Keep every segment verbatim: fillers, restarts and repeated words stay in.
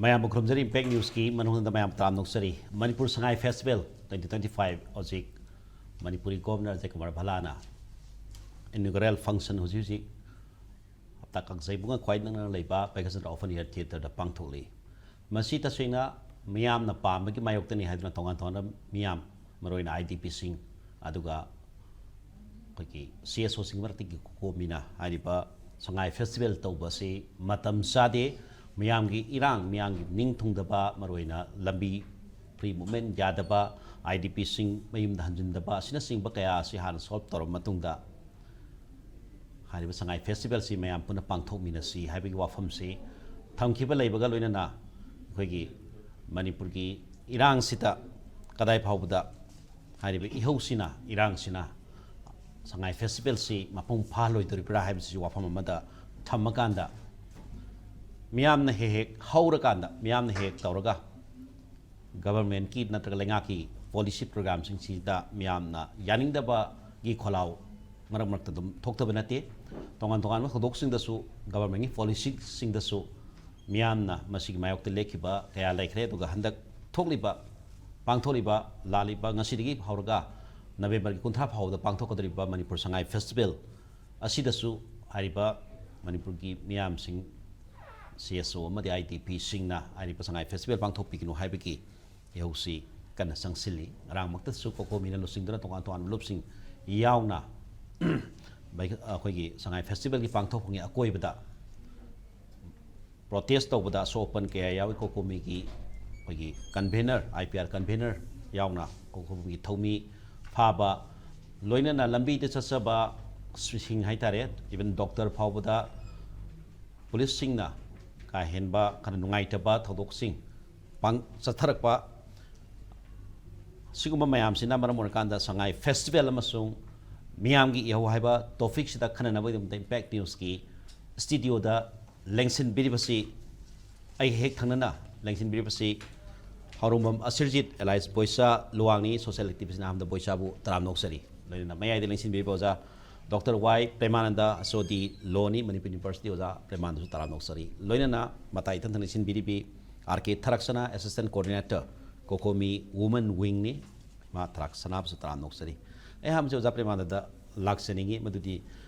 ꯃꯌꯥꯝꯕꯨ ꯈꯨꯔꯨꯝꯖꯔꯤ꯫ ꯏꯝꯄꯦꯛ ꯅ꯭ꯌꯨꯁꯀꯤ ꯃꯅꯨꯡꯗ ꯃꯌꯥꯝ ꯇꯔꯥꯝꯅ ꯑꯣꯛꯆꯔꯤ꯫ Manipur Sangai festival twenty twenty five ꯍꯧꯖꯤꯛ Manipuri governor Ajay Kumar ꯚꯜꯂꯥꯅ inaugural function ꯍꯧꯖꯤꯛ ꯍꯧꯖꯤꯛ ꯍꯞꯇꯥ ꯀꯥꯡꯖꯩꯕꯨꯡꯒ ꯈ꯭ꯋꯥꯏ ꯅꯛꯅꯅ ꯂꯩꯕ ꯕꯤꯀꯥꯁ ꯆꯟꯗ꯭ꯔ ꯑꯣꯄꯟ ꯏꯌꯔ ꯊꯤꯌꯦꯇꯔꯗ ꯄꯥꯡꯊꯣꯛꯂꯤ꯫ ꯃꯁꯤ ꯇꯁꯦꯡꯅ ꯃꯤꯌꯥꯝꯅ ꯄꯥꯝꯕꯒꯤ ꯃꯥꯌꯣꯛꯇꯅꯤ ꯍꯥꯏꯗꯨꯅ ꯇꯣꯉꯥꯟ ꯇꯣꯉꯥꯟꯕ ꯃꯤꯌꯥꯝ, ꯃꯔꯨꯑꯣꯏꯅ IDPꯁꯤꯡ, ꯑꯗꯨꯒ ꯑꯩꯈꯣꯏꯒꯤ CSOꯁꯤꯡ ꯃꯔꯛꯇꯒꯤ ꯀꯣꯀꯣꯃꯤꯅ ꯍꯥꯏꯔꯤꯕ ꯁꯉꯥꯏ ꯐꯦꯁꯇꯤꯚꯦꯜ ꯇꯧꯕ ꯑꯁꯤ ꯃꯇꯝ ꯆꯥꯗꯦ, ꯃꯤꯌꯥꯝꯒꯤ ꯏꯔꯥꯡ, ꯃꯤꯌꯥꯝꯒꯤ ꯅꯤꯡ ꯊꯨꯡꯗꯕ, ꯃꯔꯨꯑꯣꯏꯅ ꯂꯝꯕꯤ, free movement ꯌꯥꯗꯕ, IDPꯁꯤꯡ ꯃꯌꯨꯝꯗ ꯍꯟꯖꯤꯟꯗꯕ ꯑꯁꯤꯅꯆꯤꯡꯕ ꯀꯌꯥ ꯑꯁꯤ ꯍꯥꯟꯅ solve ꯇꯧꯔꯕ ꯃꯇꯨꯡꯗ ꯍꯥꯏꯔꯤꯕ ꯁꯉꯥꯏ ꯐꯦꯁꯇꯤꯚꯦꯜꯁꯤ ꯃꯌꯥꯝ ꯄꯨꯟꯅ ꯄꯥꯡꯊꯣꯛꯃꯤꯟꯅꯁꯤ ꯍꯥꯏꯕꯒꯤ ꯋꯥꯐꯝꯁꯤ ꯊꯝꯈꯤꯕ ꯂꯩꯕꯒ ꯂꯣꯏꯅꯅ ꯑꯩꯈꯣꯏꯒꯤ ꯃꯅꯤꯄꯨꯔꯒꯤ ꯏꯔꯥꯡꯁꯤꯗ ꯀꯗꯥꯏ ꯐꯥꯎꯕꯗ ꯍꯥꯏꯔꯤꯕ ꯏꯍꯧꯁꯤꯅ, ꯏꯔꯥꯡꯁꯤꯅ ꯁꯉꯥꯏ ꯐꯦꯁꯇꯤꯚꯦꯜꯁꯤ ꯃꯄꯨꯡ ꯐꯥꯍꯜꯂꯣꯏꯗꯣꯔꯤꯕ꯭ꯔꯥ ꯍꯥꯏꯕꯁꯤꯁꯨ ꯋꯥꯐꯝ ꯑꯃꯗ ꯊꯝꯃꯀꯥꯟꯗ, ꯃꯤꯌꯥꯝꯅ ꯍꯦꯛ ꯍꯦꯛ ꯍꯧꯔꯀꯥꯟꯗ, ꯃꯤꯌꯥꯝꯅ ꯍꯦꯛ ꯍꯦꯛ ꯇꯧꯔꯒ ꯒꯚꯔꯟꯃꯦꯟꯠꯀꯤ ꯅꯠꯇ꯭ꯔꯒ ꯂꯩꯉꯥꯛꯀꯤ ꯄꯣꯂꯤꯁꯤ ꯄ꯭ꯔꯣꯒ꯭ꯔꯥꯝꯁꯤꯡꯁꯤꯗ ꯃꯤꯌꯥꯝꯅ ꯌꯥꯅꯤꯡꯗꯕꯒꯤ ꯈꯣꯜꯂꯥꯎ ꯃꯔꯛ ꯃꯔꯛꯇ ꯑꯗꯨꯝ ꯊꯣꯛꯇꯕ ꯅꯠꯇꯦ꯫ ꯇꯣꯉꯥꯟ ꯇꯣꯉꯥꯟꯕ ꯊꯧꯗꯣꯛꯁꯤꯡꯗꯁꯨ, ꯒꯚꯔꯟꯃꯦꯟꯠꯀꯤ ꯄꯣꯂꯤꯁꯤꯁꯤꯡꯗꯁꯨ ꯃꯤꯌꯥꯝꯅ ꯃꯁꯤꯒꯤ ꯃꯥꯌꯣꯛꯇ ꯂꯦꯞꯈꯤꯕ ꯀꯌꯥ ꯂꯩꯈ꯭ꯔꯦ꯫ ꯑꯗꯨꯒ ꯍꯟꯗꯛ ꯊꯣꯛꯂꯤꯕ, ꯄꯥꯡꯊꯣꯛꯂꯤꯕ, ꯂꯥꯛꯂꯤꯕ ꯉꯁꯤꯗꯒꯤ ꯍꯧꯔꯒ ꯅꯕꯦꯝꯕꯔꯒꯤ ꯀꯨꯟꯊ꯭ꯔꯥ ꯐꯥꯎꯕꯗ ꯄꯥꯡꯊꯣꯛꯀꯗꯧꯔꯤꯕ ꯃꯅꯤꯄꯨꯔ ꯁꯉꯥꯏ ꯐꯦꯁꯇꯤꯚꯦꯜ ꯑꯁꯤꯗꯁꯨ ꯍꯥꯏꯔꯤꯕ ꯃꯅꯤꯄꯨꯔꯒꯤ ꯃꯤꯌꯥꯝꯁꯤꯡ, CSO ꯑꯃꯗꯤ IDPꯁꯤꯡꯅ ꯍꯥꯏꯔꯤꯕ ꯁꯉꯥꯏ ꯐꯦꯁꯇꯤꯚꯦꯜ ꯄꯥꯡꯊꯣꯛꯄꯤꯒꯅꯨ ꯍꯥꯏꯕꯒꯤ ꯏꯍꯧꯁꯤ ꯀꯟꯅ ꯆꯪꯁꯤꯜꯂꯤ꯫ ꯉꯔꯥꯡꯃꯛꯇꯁꯨ ꯀꯣꯀꯣꯃꯤꯅ ꯂꯨꯆꯤꯡꯗꯨꯅ ꯇꯣꯉꯥꯟ ꯇꯣꯉꯥꯟꯕ ꯂꯨꯞꯁꯤꯡ ꯌꯥꯎꯅ ꯕꯩ-, ꯑꯩꯈꯣꯏꯒꯤ ꯁꯉꯥꯏ ꯐꯦꯁꯇꯤꯚꯦꯜꯒꯤ ꯄꯥꯡꯊꯣꯛꯐꯝꯒꯤ ꯑꯀꯣꯏꯕꯗ ꯄ꯭ꯔꯣꯇꯦꯁ ꯇꯧꯕꯗ ꯑꯁꯣꯛ ꯑꯄꯟ ꯀꯌꯥ ꯌꯥꯎꯏ꯫ ꯀꯣꯀꯣꯃꯤꯒꯤ ꯑꯩꯈꯣꯏꯒꯤ ꯀꯟꯚꯦꯅꯔ, IPR ꯀꯟꯚꯦꯅꯔ ꯌꯥꯎꯅ ꯀꯣꯀꯣꯃꯤꯒꯤ ꯊꯧꯃꯤ ꯐꯥꯕ, ꯂꯣꯏꯅꯅ ꯂꯝꯕꯤꯗ ꯆꯠꯆꯕ ꯁꯤꯡ ꯍꯥꯏꯇꯥꯔꯦ, even ꯗꯣꯛꯇꯔ ꯐꯥꯎꯕꯗ ꯄꯨꯂꯤꯁꯁꯤꯡꯅ ꯀꯥ ꯍꯦꯟꯕ, ꯈꯔ ꯅꯨꯡꯉꯥꯏꯇꯕ ꯊꯧꯗꯣꯛꯁꯤꯡ ꯄꯥꯡ-, ꯆꯠꯊꯔꯛꯄ, ꯁꯤꯒꯨꯝꯕ ꯃꯌꯥꯝꯁꯤꯅ ꯃꯔꯝ ꯑꯣꯏꯔꯀꯥꯟꯗ ꯁꯉꯥꯏ ꯐꯦꯁꯇꯤꯚꯦꯜ ꯑꯃꯁꯨꯡ ꯃꯤꯌꯥꯝꯒꯤ ꯏꯍꯧ ꯍꯥꯏꯕ ꯇꯣꯄꯤꯛꯁꯤꯗ ꯈꯟꯅꯅꯕꯒꯤꯗꯃꯛꯇ ꯏꯝꯄꯦꯛ ꯅ꯭ꯌꯨꯁꯀꯤ ꯁ꯭ꯇꯨꯗꯤꯑꯣꯗ ꯂꯦꯡꯁꯤꯟꯕꯤꯔꯤꯕꯁꯤ, ꯑꯩꯒ ꯍꯦꯛ ꯊꯪꯅꯅ ꯂꯦꯡꯁꯤꯟꯕꯤꯔꯤꯕꯁꯤ ꯍꯥꯎꯔꯣꯡꯕꯝ ꯑꯁꯤꯔꯖꯤꯠ alias ꯕꯣꯏꯆꯥ ꯂꯨꯋꯥꯡꯅꯤ, ꯁꯣꯁꯤꯌꯦꯜ ꯑꯦꯛꯇꯤꯚꯤꯁ꯭ꯠꯅ ꯑꯍꯥꯟꯕꯗ ꯕꯣꯏꯆꯥꯕꯨ ꯇꯔꯥꯝꯅ ꯑꯣꯛꯆꯔꯤ꯫ ꯂꯣꯏꯅꯅ ꯃꯌꯥꯏꯗ ꯂꯦꯡꯁꯤꯟꯕꯤꯔꯤꯕ ꯑꯣꯖꯥ ꯗꯣꯛꯇꯔ ꯋꯥꯏ ꯄ꯭ꯔꯦꯃꯥꯅꯟꯗ, HOD Law ꯅꯤ, ꯃꯅꯤꯄꯨꯔ ꯌꯨꯅꯤꯚꯔꯁꯤꯇꯤ ꯑꯣꯖꯥ ꯄ꯭ꯔꯦꯃꯥꯅꯟꯗꯁꯨ ꯇꯔꯥꯝꯅ ꯑꯣꯛꯆꯔꯤ꯫ ꯂꯣꯏꯅꯅ ꯃꯇꯥꯏ ꯏꯊꯪ ꯊꯪꯅ ꯂꯦꯡꯁꯤꯟꯕꯤꯔꯤꯕꯤ ꯑꯥꯔ ꯀꯦ ꯊꯔꯛꯁꯅꯥ, Assistant Coordinator, COCOMI Women Wing ꯅꯤ꯫ ꯃꯥ ꯊꯔꯛꯁꯅꯥꯕꯨꯁꯨ ꯇꯔꯥꯝꯅ ꯑꯣꯛꯆꯔꯤ꯫ ꯑꯩ ꯑꯍꯥꯟꯕꯁꯦ ꯑꯣꯖꯥ ꯄ꯭ꯔꯦꯃꯥꯅꯟꯗ ꯂꯥꯛꯆꯅꯤꯡꯉꯤ, ꯃꯗꯨꯗꯤ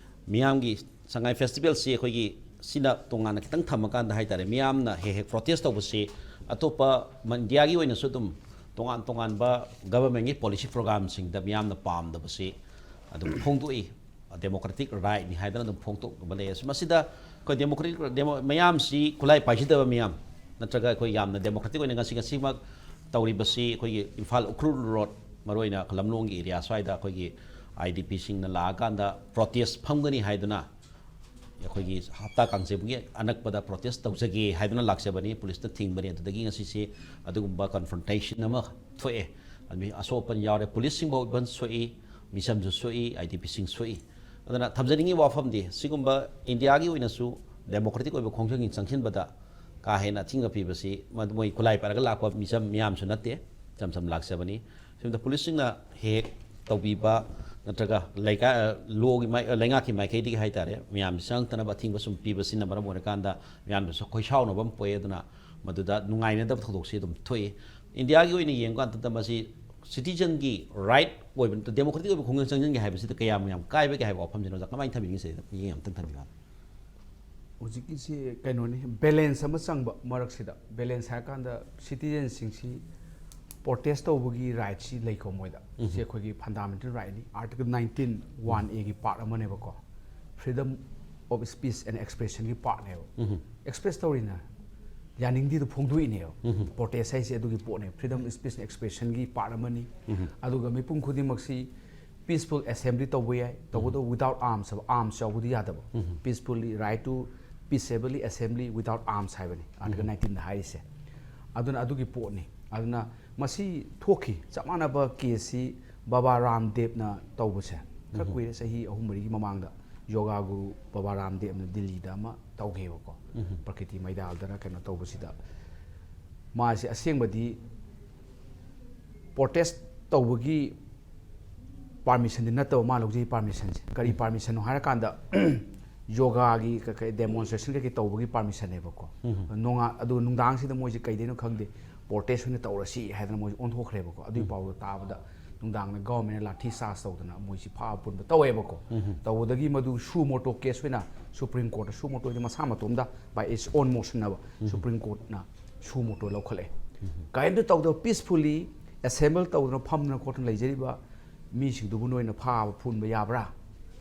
ꯃꯤꯌꯥꯝꯒꯤ ꯁꯉꯥꯏ ꯐꯦꯁꯇꯤꯚꯦꯜꯁꯤ ꯑꯩꯈꯣꯏꯒꯤ ꯁꯤꯅ ꯇꯣꯉꯥꯟꯅ ꯈꯤꯇꯪ ꯊꯝꯃꯀꯥꯟꯗ ꯍꯥꯏꯇꯥꯔꯦ, ꯃꯤꯌꯥꯝꯅ ꯍꯦꯛ ꯍꯦꯛ ꯄ꯭ꯔꯣꯇꯦꯁ ꯇꯧꯕꯁꯤ ꯑꯇꯣꯞꯄ ꯃ-, ꯏꯟꯗꯤꯌꯥꯒꯤ ꯑꯣꯏꯅꯁꯨ ꯑꯗꯨꯝ ꯇꯣꯉꯥꯟ ꯇꯣꯉꯥꯟꯕ ꯒꯚꯔꯟꯃꯦꯟꯒꯤ ꯄꯣꯂꯤꯁꯤ ꯄ꯭ꯔꯣꯒ꯭ꯔꯥꯝꯁꯤꯡꯗ ꯃꯤꯌꯥꯝꯅ ꯄꯥꯝꯗꯕꯁꯤ ꯑꯗꯨꯝ ꯐꯣꯡꯗꯣꯛꯏ꯫ ꯗꯦꯃꯣꯀ꯭ꯔꯦꯇꯤꯛ ꯔꯥꯏꯠꯅꯤ ꯍꯥꯏꯗꯅ ꯑꯗꯨꯝ ꯐꯣꯡꯗꯣꯛꯄ ꯂꯩ꯫ ꯑꯁꯤ ꯃꯁꯤꯗ ꯑꯩꯈꯣꯏ ꯗꯦꯃꯣꯀ꯭ꯔꯦꯇꯤꯛ ꯗꯦꯃꯣ-, ꯃꯌꯥꯝꯁꯤ ꯈꯨꯠꯂꯥꯏ ꯄꯥꯏꯖꯗꯕ ꯃꯤꯌꯥꯝ ꯅꯠꯇ꯭ꯔꯒ ꯑꯩꯈꯣꯏ ꯌꯥꯝꯅ ꯗꯦꯃꯣꯀ꯭ꯔꯦꯇꯤꯛ ꯑꯣꯏꯅ ꯉꯁꯤ ꯉꯁꯤꯃꯛ ꯇꯧꯔꯤꯕꯁꯤ ꯑꯩꯈꯣꯏꯒꯤ ꯏꯝꯐꯥꯜ ꯎꯈ꯭ꯔꯨꯜ ꯔꯣꯗ, ꯃꯔꯨꯑꯣꯏꯅ ꯂꯝꯂꯣꯡꯒꯤ ꯑꯦꯔꯤꯌꯥ ꯁ꯭ꯋꯥꯏꯗ ꯑꯩꯈꯣꯏꯒꯤ ꯑꯥꯏ ꯗꯤ ꯄꯤꯁꯤꯡꯅ ꯂꯥꯛꯑꯀꯥꯟꯗ ꯄ꯭ꯔꯣꯇꯦꯁ ꯐꯝꯒꯅꯤ ꯍꯥꯏꯗꯨꯅ ꯑꯩꯈꯣꯏꯒꯤ ꯍꯞꯇꯥ ꯀꯥꯡꯖꯩꯕꯨꯡꯒꯤ ꯑꯅꯛꯄꯗ ꯄ꯭ꯔꯣꯇꯦꯁ ꯇꯧꯖꯒꯦ ꯍꯥꯏꯗꯨꯅ ꯂꯥꯛꯆꯕꯅꯤ꯫ ꯄꯨꯂꯤꯁꯅ ꯊꯤꯡꯕꯅꯤ꯫ ꯑꯗꯨꯗꯒꯤ ꯉꯁꯤꯁꯦ ꯑꯗꯨꯒꯨꯝꯕ ꯀꯟꯐ꯭ꯔꯟꯇꯦꯁꯟ ꯑꯃ ꯊꯣꯛꯑꯦ꯫ ꯑꯗꯨ ꯑꯁꯣꯛ ꯑꯄꯟ ꯌꯥꯎꯔꯦ꯫ ꯄꯨꯂꯤꯁꯁꯤꯡꯐꯥꯎ ꯏꯚꯟ ꯁꯣꯛꯏ, ꯃꯤꯁꯝꯁꯨ ꯁꯣꯛꯏ, ꯑꯥꯏ ꯗꯤ ꯄꯤꯁꯤꯡ ꯁꯣꯛꯏ꯫ ꯑꯗꯨꯅ ꯊꯝꯖꯅꯤꯡꯉꯤꯕ ꯋꯥꯐꯝꯗꯤ, ꯁꯤꯒꯨꯝꯕ ꯏꯟꯗꯤꯌꯥꯒꯤ ꯑꯣꯏꯅꯁꯨ ꯗꯦꯃꯣꯀ꯭ꯔꯦꯇꯤꯛ ꯑꯣꯏꯕ ꯈꯣꯡꯖꯪꯁꯤꯡ ꯆꯪꯁꯤꯟꯕꯗ ꯀꯥ ꯍꯦꯟꯅ ꯑꯊꯤꯡꯕ ꯄꯤꯕꯁꯤ ꯃ-, ꯃꯣꯏ ꯈꯨꯠꯂꯥꯏ ꯄꯥꯏꯔꯒ ꯂꯥꯛꯄ ꯃꯤꯆꯝ ꯃꯤꯌꯥꯝꯁꯨ ꯅꯠꯇꯦ, ꯏꯆꯝ ꯆꯝ ꯂꯥꯛꯆꯕꯅꯤ꯫ ꯁꯤꯗ ꯄꯨꯂꯤꯁꯁꯤꯡꯅ ꯍꯦꯛ ꯍꯦꯛ ꯇꯧꯕꯤꯕ ꯅꯠꯇ꯭ꯔꯒ ꯂꯩꯀꯥꯏ, ꯑ, ꯂꯣꯒꯤ ꯃꯥꯏ-, ꯑ, ꯂꯩꯉꯥꯛꯀꯤ ꯃꯥꯏꯀꯩꯗꯒꯤ ꯍꯥꯏꯇꯥꯔꯦ, ꯃꯤꯌꯥꯝ ꯆꯪꯉꯛꯇꯅꯕ ꯑꯊꯤꯡꯕ ꯁꯨꯝ ꯄꯤꯕꯁꯤꯅ ꯃꯔꯝ ꯑꯣꯏꯔꯀꯥꯟꯗ ꯃꯤꯌꯥꯝꯗꯁꯨ ꯑꯩꯈꯣꯏ ꯁꯥꯎꯅꯕ ꯑꯃ ꯄꯣꯛꯑꯦ꯫ ꯑꯗꯨꯅ ꯃꯗꯨꯗ ꯅꯨꯡꯉꯥꯏꯅꯗꯕ ꯊꯧꯗꯣꯛꯁꯤ ꯑꯗꯨꯝ ꯊꯣꯛꯏ꯫ ꯏꯟꯗꯤꯌꯥꯒꯤ ꯑꯣꯏꯅ ꯌꯦꯡꯕ ꯀꯥꯟꯗ ꯃꯁꯤ ꯁꯤꯇꯤꯖꯟꯒꯤ ꯔꯥꯏꯠ ꯑꯣꯏꯕ ꯅꯠꯇ꯭ꯔ ꯗꯦꯃꯣꯀ꯭ꯔꯦꯇꯤꯛ ꯑꯣꯏꯕ ꯈꯣꯡꯖꯪ ꯆꯪꯁꯤꯟꯒꯦ ꯍꯥꯏꯕꯁꯤꯗ ꯀꯌꯥꯝ ꯌꯥꯝ ꯀꯥꯏꯕꯒꯦ ꯍꯥꯏꯕ ꯋꯥꯐꯝꯁꯤꯅ ꯑꯣꯖꯥ ꯀꯃꯥꯏꯅ ꯊꯝꯕꯤꯅꯤꯡꯉꯤ? ꯁꯤꯗ ꯃꯤꯠꯌꯦꯡ ꯑꯝꯇꯪ ꯊꯝꯕꯤꯌꯨ꯫ ꯍꯧꯖꯤꯛꯀꯤꯁꯤ ꯀꯩꯅꯣꯅꯤ, ꯕꯦꯂꯦꯟꯁ ꯑꯃ ꯆꯪꯕ ꯃꯔꯛꯁꯤꯗ꯫ ꯕꯦꯂꯦꯟꯁ ꯍꯥꯏꯔꯀꯥꯟꯗ ꯁꯤꯇꯤꯖꯟꯁꯤꯡꯁꯤ ꯄ꯭ꯔꯣꯇꯦꯁ ꯇꯧꯕꯒꯤ ꯔꯥꯏꯠꯁꯤ ꯂꯩꯀꯣ ꯃꯣꯏꯗ꯫ ꯎꯝ꯫ ꯁꯤ ꯑꯩꯈꯣꯏꯒꯤ ꯐꯟꯗꯥꯃꯦꯟꯇꯦꯜ ꯔꯥꯏꯠꯅꯤ, ꯑꯥꯔꯇꯤꯀꯜ ꯅꯥꯏꯟꯇꯤꯟ ꯋꯥꯟ ꯑꯦꯒꯤ ꯄꯥꯔꯠ ꯑꯃꯅꯦꯕꯀꯣ, freedom of speech and expressionꯒꯤ ꯄꯥꯔꯠꯅꯦꯕ꯫ ꯎꯝ꯫ ꯑꯦꯛꯁꯄ꯭ꯔꯦꯁ ꯇꯧꯔꯤꯅ ꯌꯥꯅꯤꯡꯗꯦꯗꯣ ꯐꯣꯡꯗꯣꯛꯏꯅꯦꯕ꯫ ꯎꯝ꯫ ꯄ꯭ꯔꯣꯇꯦꯁ ꯍꯥꯏꯁꯦ ꯑꯗꯨꯒꯤ ꯄꯣꯠꯅꯦ, freedom of speech and expressionꯒꯤ ꯄꯥꯔꯠ ꯑꯃꯅꯤ꯫ ꯎꯝ꯫ ꯑꯗꯨꯒ ꯃꯤꯄꯨꯝ ꯈꯨꯗꯤꯡꯃꯛꯁꯤ peaceful assembly ꯇꯧꯕ ꯌꯥꯏ, ꯇꯧꯕꯇꯕꯨ without arms ꯍꯥꯏꯕ, arms ꯌꯥꯎꯕꯗꯤ ꯌꯥꯗꯕ꯫ ꯎꯝ꯫ Peacefully, right to peaceably assembly without arms ꯍꯥꯏꯕꯅꯤ ꯑꯥꯔꯇꯤꯀꯜ ꯎꯝ꯫ ꯅꯥꯏꯟꯇꯤꯟꯗ ꯍꯥꯏꯔꯤꯁꯦ꯫ ꯑꯗꯨꯅ ꯑꯗꯨꯒꯤ ꯄꯣꯠꯅꯤ꯫ ꯑꯗꯨꯅ ꯃꯁꯤ ꯊꯣꯛꯈꯤ, ꯆꯞ ꯃꯥꯟꯅꯕ ꯀꯦꯁꯁꯤ ꯕꯕꯥ ꯔꯥꯝꯗꯦꯕꯅ ꯇꯧꯕꯁꯦ ꯈꯔ ꯎꯝ꯫ ꯀꯨꯏꯔꯦ, ꯆꯍꯤ ꯑꯍꯨꯝ ꯃꯔꯤꯒꯤ ꯃꯃꯥꯡꯗ ꯌꯣꯒꯥ ꯒꯨꯔꯨ ꯕꯕꯥ ꯔꯥꯝꯗꯦꯕꯅ ꯗꯤꯜꯂꯤꯗ ꯑꯃ ꯇꯧꯈꯤꯕꯀꯣ, ꯎꯝ꯫ ꯄ꯭ꯔꯀ꯭ꯔꯤꯇꯤ ꯃꯩꯗꯥꯜꯗꯔ ꯀꯩꯅꯣ ꯇꯧꯕꯁꯤꯗ ꯃꯥꯁꯦ ꯑꯁꯦꯡꯕꯗꯤ ꯄ꯭ꯔꯣꯇꯦꯁ ꯇꯧꯕꯒꯤ ꯄꯥꯔꯃꯤꯁꯟꯗꯤ ꯅꯠꯇꯕ ꯃꯥ ꯂꯧꯖꯩ ꯄꯥꯔꯃꯤꯁꯟꯁꯦ꯫ ꯀꯔꯤ ꯎꯝ꯫ ꯄꯥꯔꯃꯤꯁꯟꯅꯣ ꯍꯥꯏꯔꯀꯥꯟꯗ, ꯌꯣꯒꯥꯒꯤ ꯀꯩꯀꯩ ꯗꯦꯃꯣꯟꯁꯇ꯭ꯔꯦꯁꯟ ꯀꯩꯀꯩ ꯇꯧꯕꯒꯤ ꯄꯥꯔꯃꯤꯁꯟꯅꯦꯕꯀꯣ꯫ ꯅꯣꯡꯉꯥ ꯑꯗꯨ ꯅꯨꯡꯗꯥꯡꯁꯤꯗ ꯃꯣꯏꯁꯦ ꯀꯩꯗꯩꯅꯣ ꯈꯪꯗꯦ, ꯄ꯭ꯔꯣꯇꯦꯁ ꯑꯣꯏꯅ ꯇꯧꯔꯁꯤ ꯍꯥꯏꯗꯅ ꯃꯣꯏꯁꯦ ꯑꯣꯟꯊꯣꯛꯈ꯭ꯔꯦꯕꯀꯣ꯫ ꯑꯗꯨꯒꯤ ꯄꯥꯎꯗꯣ ꯇꯥꯕꯗ ꯅꯨꯡꯗꯥꯡꯗ ꯒꯚꯔꯟꯃꯦꯟꯅ ꯂꯥꯊꯤ ꯆꯥꯔꯖ ꯇꯧꯗꯅ ꯃꯣꯏꯁꯤ ꯐꯥꯕ ꯄꯨꯟꯕ ꯇꯧꯋꯦꯕꯀꯣ꯫ ꯇꯧꯕꯗꯒꯤ ꯃꯗꯨ ꯁꯨ ꯃꯣꯇꯣ ꯀꯦꯁ ꯑꯣꯏꯅ ꯁꯨꯄ꯭ꯔꯤꯝ ꯀꯣꯔꯠꯇ, ꯁꯨ ꯃꯣꯇꯣ ꯍꯥꯏꯗꯤ ꯃꯁꯥ ꯃꯇꯣꯝꯗ by its own motion ꯅꯕ ꯁꯨꯄ꯭ꯔꯤꯝ ꯀꯣꯔꯠꯅ ꯁꯨ ꯃꯣꯇꯣ ꯂꯧꯈꯠꯂꯛꯑꯦ꯫ ꯀꯔꯤꯝꯇ ꯇꯧꯗꯕ ꯄꯤꯁꯐꯨꯜꯂꯤ ꯑꯦꯁꯦꯝꯕꯜ ꯇꯧꯗꯅ ꯐꯝꯗꯅ ꯈꯣꯠꯇꯅ ꯂꯩꯖꯔꯤꯕ ꯃꯤꯁꯤꯡꯗꯨꯕꯨ ꯅꯣꯏꯅ ꯐꯥꯕ ꯐꯨꯟꯕ ꯌꯥꯕ꯭ꯔꯥ?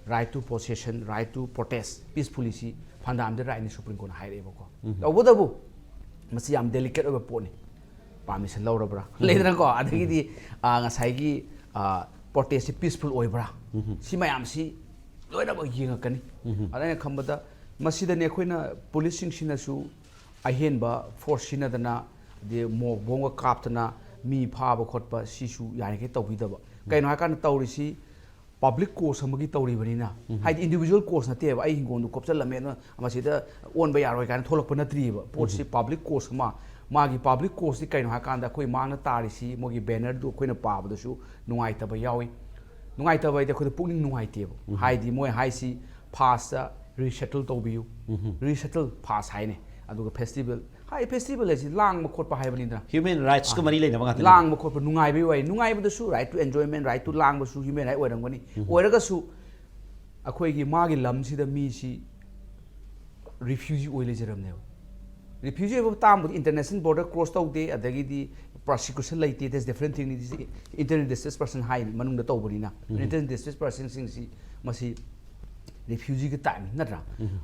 Right to possession, right to protest peacefully ꯁꯤ ꯐꯟꯗꯥꯃꯦꯟꯇꯦꯜ ꯔꯥꯏꯠꯅꯤ ꯁꯨꯄ꯭ꯔꯤꯝ ꯀꯣꯔꯠꯅ ꯍꯥꯏꯔꯛꯑꯦꯕꯀꯣ꯫ ꯇꯧꯕꯇꯕꯨ ꯃꯁꯤ ꯌꯥꯝ ꯗꯦꯂꯤꯀꯦꯠ ꯑꯣꯏꯕ ꯄꯣꯠꯅꯤ꯫ ꯄꯥꯔꯃꯤꯁꯟ ꯂꯧꯔꯕ꯭ꯔꯥ ꯂꯩꯗꯅꯀꯣ꯫ ꯑꯗꯒꯤꯗꯤ ꯑ, ꯉꯁꯥꯏꯒꯤ ꯄ꯭ꯔꯣꯇꯦꯁꯁꯤ ꯄꯤꯁꯐꯨꯜ ꯑꯣꯏꯕ꯭ꯔꯥ? ꯁꯤ ꯃꯌꯥꯝꯁꯤ ꯂꯣꯏꯅꯃꯛ ꯌꯦꯡꯉꯛꯀꯅꯤ꯫ ꯑꯗ ꯑꯩꯅ ꯈꯟꯕꯗ ꯃꯁꯤꯗꯅꯦ ꯑꯩꯈꯣꯏꯅ ꯄꯨꯂꯤꯁꯁꯤꯡꯁꯤꯅꯁꯨ ꯑꯍꯦꯟꯕ ꯐꯣꯔꯁ ꯁꯤꯖꯤꯟꯅꯗꯅ, ꯑꯗꯩ ꯃꯣꯞ ꯕꯣꯝꯒ ꯀꯥꯞꯇꯅ ꯃꯤ ꯐꯥꯕ ꯈꯣꯠꯄ ꯁꯤꯁꯨ ꯌꯥꯔꯤꯈꯩ ꯇꯧꯕꯤꯗꯕ꯫ ꯀꯩꯅꯣ ꯍꯥꯏꯀꯥꯟꯗ ꯇꯧꯔꯤꯁꯤ ꯄꯕ꯭ꯂꯤꯛ ꯀꯣꯁ ꯑꯃꯒꯤ ꯇꯧꯔꯤꯕꯅꯤꯅ, ꯍꯥꯏꯗꯤ ꯏꯟꯗꯤꯕꯤꯖꯨꯋꯦꯜ ꯀꯣꯁ ꯅꯠꯇꯦꯕ꯫ ꯑꯩ ꯍꯤꯡꯒꯣꯜꯗꯨ ꯈꯣꯞꯆꯜꯂꯝꯃꯦ ꯑꯗꯨꯅ ꯃꯁꯤꯗ ꯑꯣꯟꯕ ꯌꯥꯔꯣꯏ ꯀꯥꯏꯅ ꯊꯣꯛꯂꯛꯄ ꯅꯠꯇ꯭ꯔꯤꯕ꯫ ꯄꯣꯠꯁꯤ ꯄꯕ꯭ꯂꯤꯛ ꯀꯣꯁ ꯑꯃ, ꯃꯥꯒꯤ ꯄꯕ꯭ꯂꯤꯛ ꯀꯣꯁꯇꯤ ꯀꯩꯅꯣ ꯍꯥꯏꯀꯥꯟꯗ ꯑꯩꯈꯣꯏ ꯃꯥꯡꯗ ꯇꯥꯔꯤꯁꯤ ꯃꯣꯏꯒꯤ ꯕꯦꯅꯔꯗꯨ ꯑꯩꯈꯣꯏꯅ ꯄꯥꯕꯗꯁꯨ ꯅꯨꯡꯉꯥꯏꯇꯕ ꯌꯥꯎꯏ꯫ ꯅꯨꯡꯉꯥꯏꯇꯕ ꯍꯥꯏꯗꯤ ꯑꯩꯈꯣꯏꯗ ꯄꯨꯛꯅꯤꯡ ꯅꯨꯡꯉꯥꯏꯇꯦꯕ꯫ ꯍꯥꯏꯗꯤ ꯃꯣꯏ ꯍꯥꯏꯁꯤ ꯐꯥꯁꯇ ꯔꯤꯁꯦꯇꯜ ꯇꯧꯕꯤꯌꯨ, ꯔꯤꯁꯦꯇꯜ ꯐꯥꯁ ꯍꯥꯏꯅꯦ꯫ ꯑꯗꯨꯒ ꯐꯦꯁꯇꯤꯚꯦꯜ ꯍꯥꯏ, ꯐꯦꯁꯇꯤꯚꯦꯜ ꯍꯥꯏꯁꯤ ꯂꯥꯡꯕ ꯈꯣꯠꯄ ꯍꯥꯏꯕꯅꯤꯗꯅ꯫ ꯍ꯭ꯌꯨꯃꯦꯟ ꯔꯥꯏꯠꯁꯀ ꯃꯔꯤ ꯂꯩꯅꯕ ꯉꯥꯛꯇꯅꯤ꯫ ꯂꯥꯡꯕ ꯈꯣꯠꯄ ꯅꯨꯡꯉꯥꯏꯕꯒꯤ ꯋꯥꯔꯤ, ꯅꯨꯡꯉꯥꯏꯕꯗꯁꯨ right to enjoyment, right to ꯂꯥꯡꯕꯁꯨ ꯍ꯭ꯌꯨꯃꯦꯟ ꯔꯥꯏꯠ ꯑꯣꯏꯔꯝꯒꯅꯤ꯫ ꯑꯣꯏꯔꯒꯁꯨ ꯑꯩꯈꯣꯏꯒꯤ ꯃꯥꯒꯤ ꯂꯝꯁꯤꯗ ꯃꯤꯁꯤ ꯔꯤꯐ꯭ꯌꯨꯖꯤ ꯑꯣꯏ ꯂꯩꯖꯔꯝꯅꯦꯕ꯫ ꯔꯤꯐ꯭ꯌꯨꯖꯤ ꯑꯣꯏꯕ ꯇꯥꯡꯕꯗꯤ ꯏꯟꯇꯔꯅꯦꯁꯅꯦꯜ ꯕꯣꯔꯗꯔ ꯀ꯭ꯔꯣꯁ ꯇꯧꯗꯦ, ꯑꯗꯒꯤꯗꯤ ꯄ꯭ꯔꯣꯁꯤꯀ꯭ꯌꯨꯁꯟ ꯂꯩꯇꯦ, that's different thing꯫ Internally displaced person ꯍꯥꯏ ꯃꯅꯨꯡꯗ ꯇꯧꯕꯅꯤꯅ꯫ Internally displaced personꯁꯤꯡꯁꯤ ꯃꯁꯤ ꯔꯤꯐ꯭ꯌꯨꯖꯤꯒꯤ ꯇꯥꯏꯞꯅꯤ ꯅꯠꯇ꯭ꯔꯥ?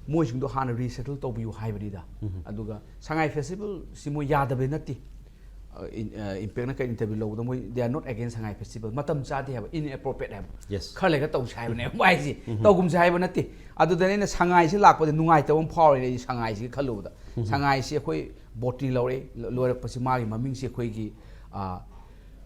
ꯃꯣꯏꯁꯤꯡꯗꯣ ꯍꯥꯟꯅ ꯔꯤꯁꯦꯇꯜ ꯇꯧꯕꯤꯌꯨ ꯍꯥꯏꯕꯅꯤꯗ꯫ ꯑꯗꯨꯒ ꯁꯉꯥꯏ ꯐꯦꯁꯇꯤꯚꯦꯜꯁꯤ ꯃꯣꯏ ꯌꯥꯗꯕꯩ ꯅꯠꯇꯦ꯫ ꯏꯝꯄꯦꯛꯅ ꯀꯩ ꯏꯟꯇꯔꯚ꯭ꯌꯨ ꯂꯧꯕꯗ ꯃꯣꯏ they are not against Sangai festival, ꯃꯇꯝ ꯆꯥꯗꯦ ꯍꯥꯏꯕ, inappropriate ꯍꯥꯏꯕ꯫ Yes. ꯈꯔ ꯂꯩꯔꯒ ꯇꯧꯁꯦ ꯍꯥꯏꯕꯅꯦꯕ ꯃꯥꯏꯁꯦ꯫ ꯇꯧꯒꯨꯝꯁꯦ ꯍꯥꯏꯕ ꯅꯠꯇꯦ꯫ ꯑꯗꯨꯗꯅ ꯑꯩꯅ ꯁꯉꯥꯏꯁꯤ ꯂꯥꯛꯄꯗ ꯅꯨꯡꯉꯥꯏꯇꯕ ꯑꯃ ꯐꯥꯎꯔꯤꯅꯦ ꯑꯩ ꯁꯉꯥꯏꯁꯤꯒ ꯈꯜꯂꯨꯕꯗ꯫ ꯁꯉꯥꯏꯁꯤ ꯑꯩꯈꯣꯏ ꯕꯣꯇꯅꯤ ꯂꯧꯔꯛꯑꯦ꯫ ꯂꯣꯏꯔꯛꯄꯁꯤ ꯃꯥꯒꯤ ꯃꯃꯤꯡꯁꯤ ꯑꯩꯈꯣꯏꯒꯤ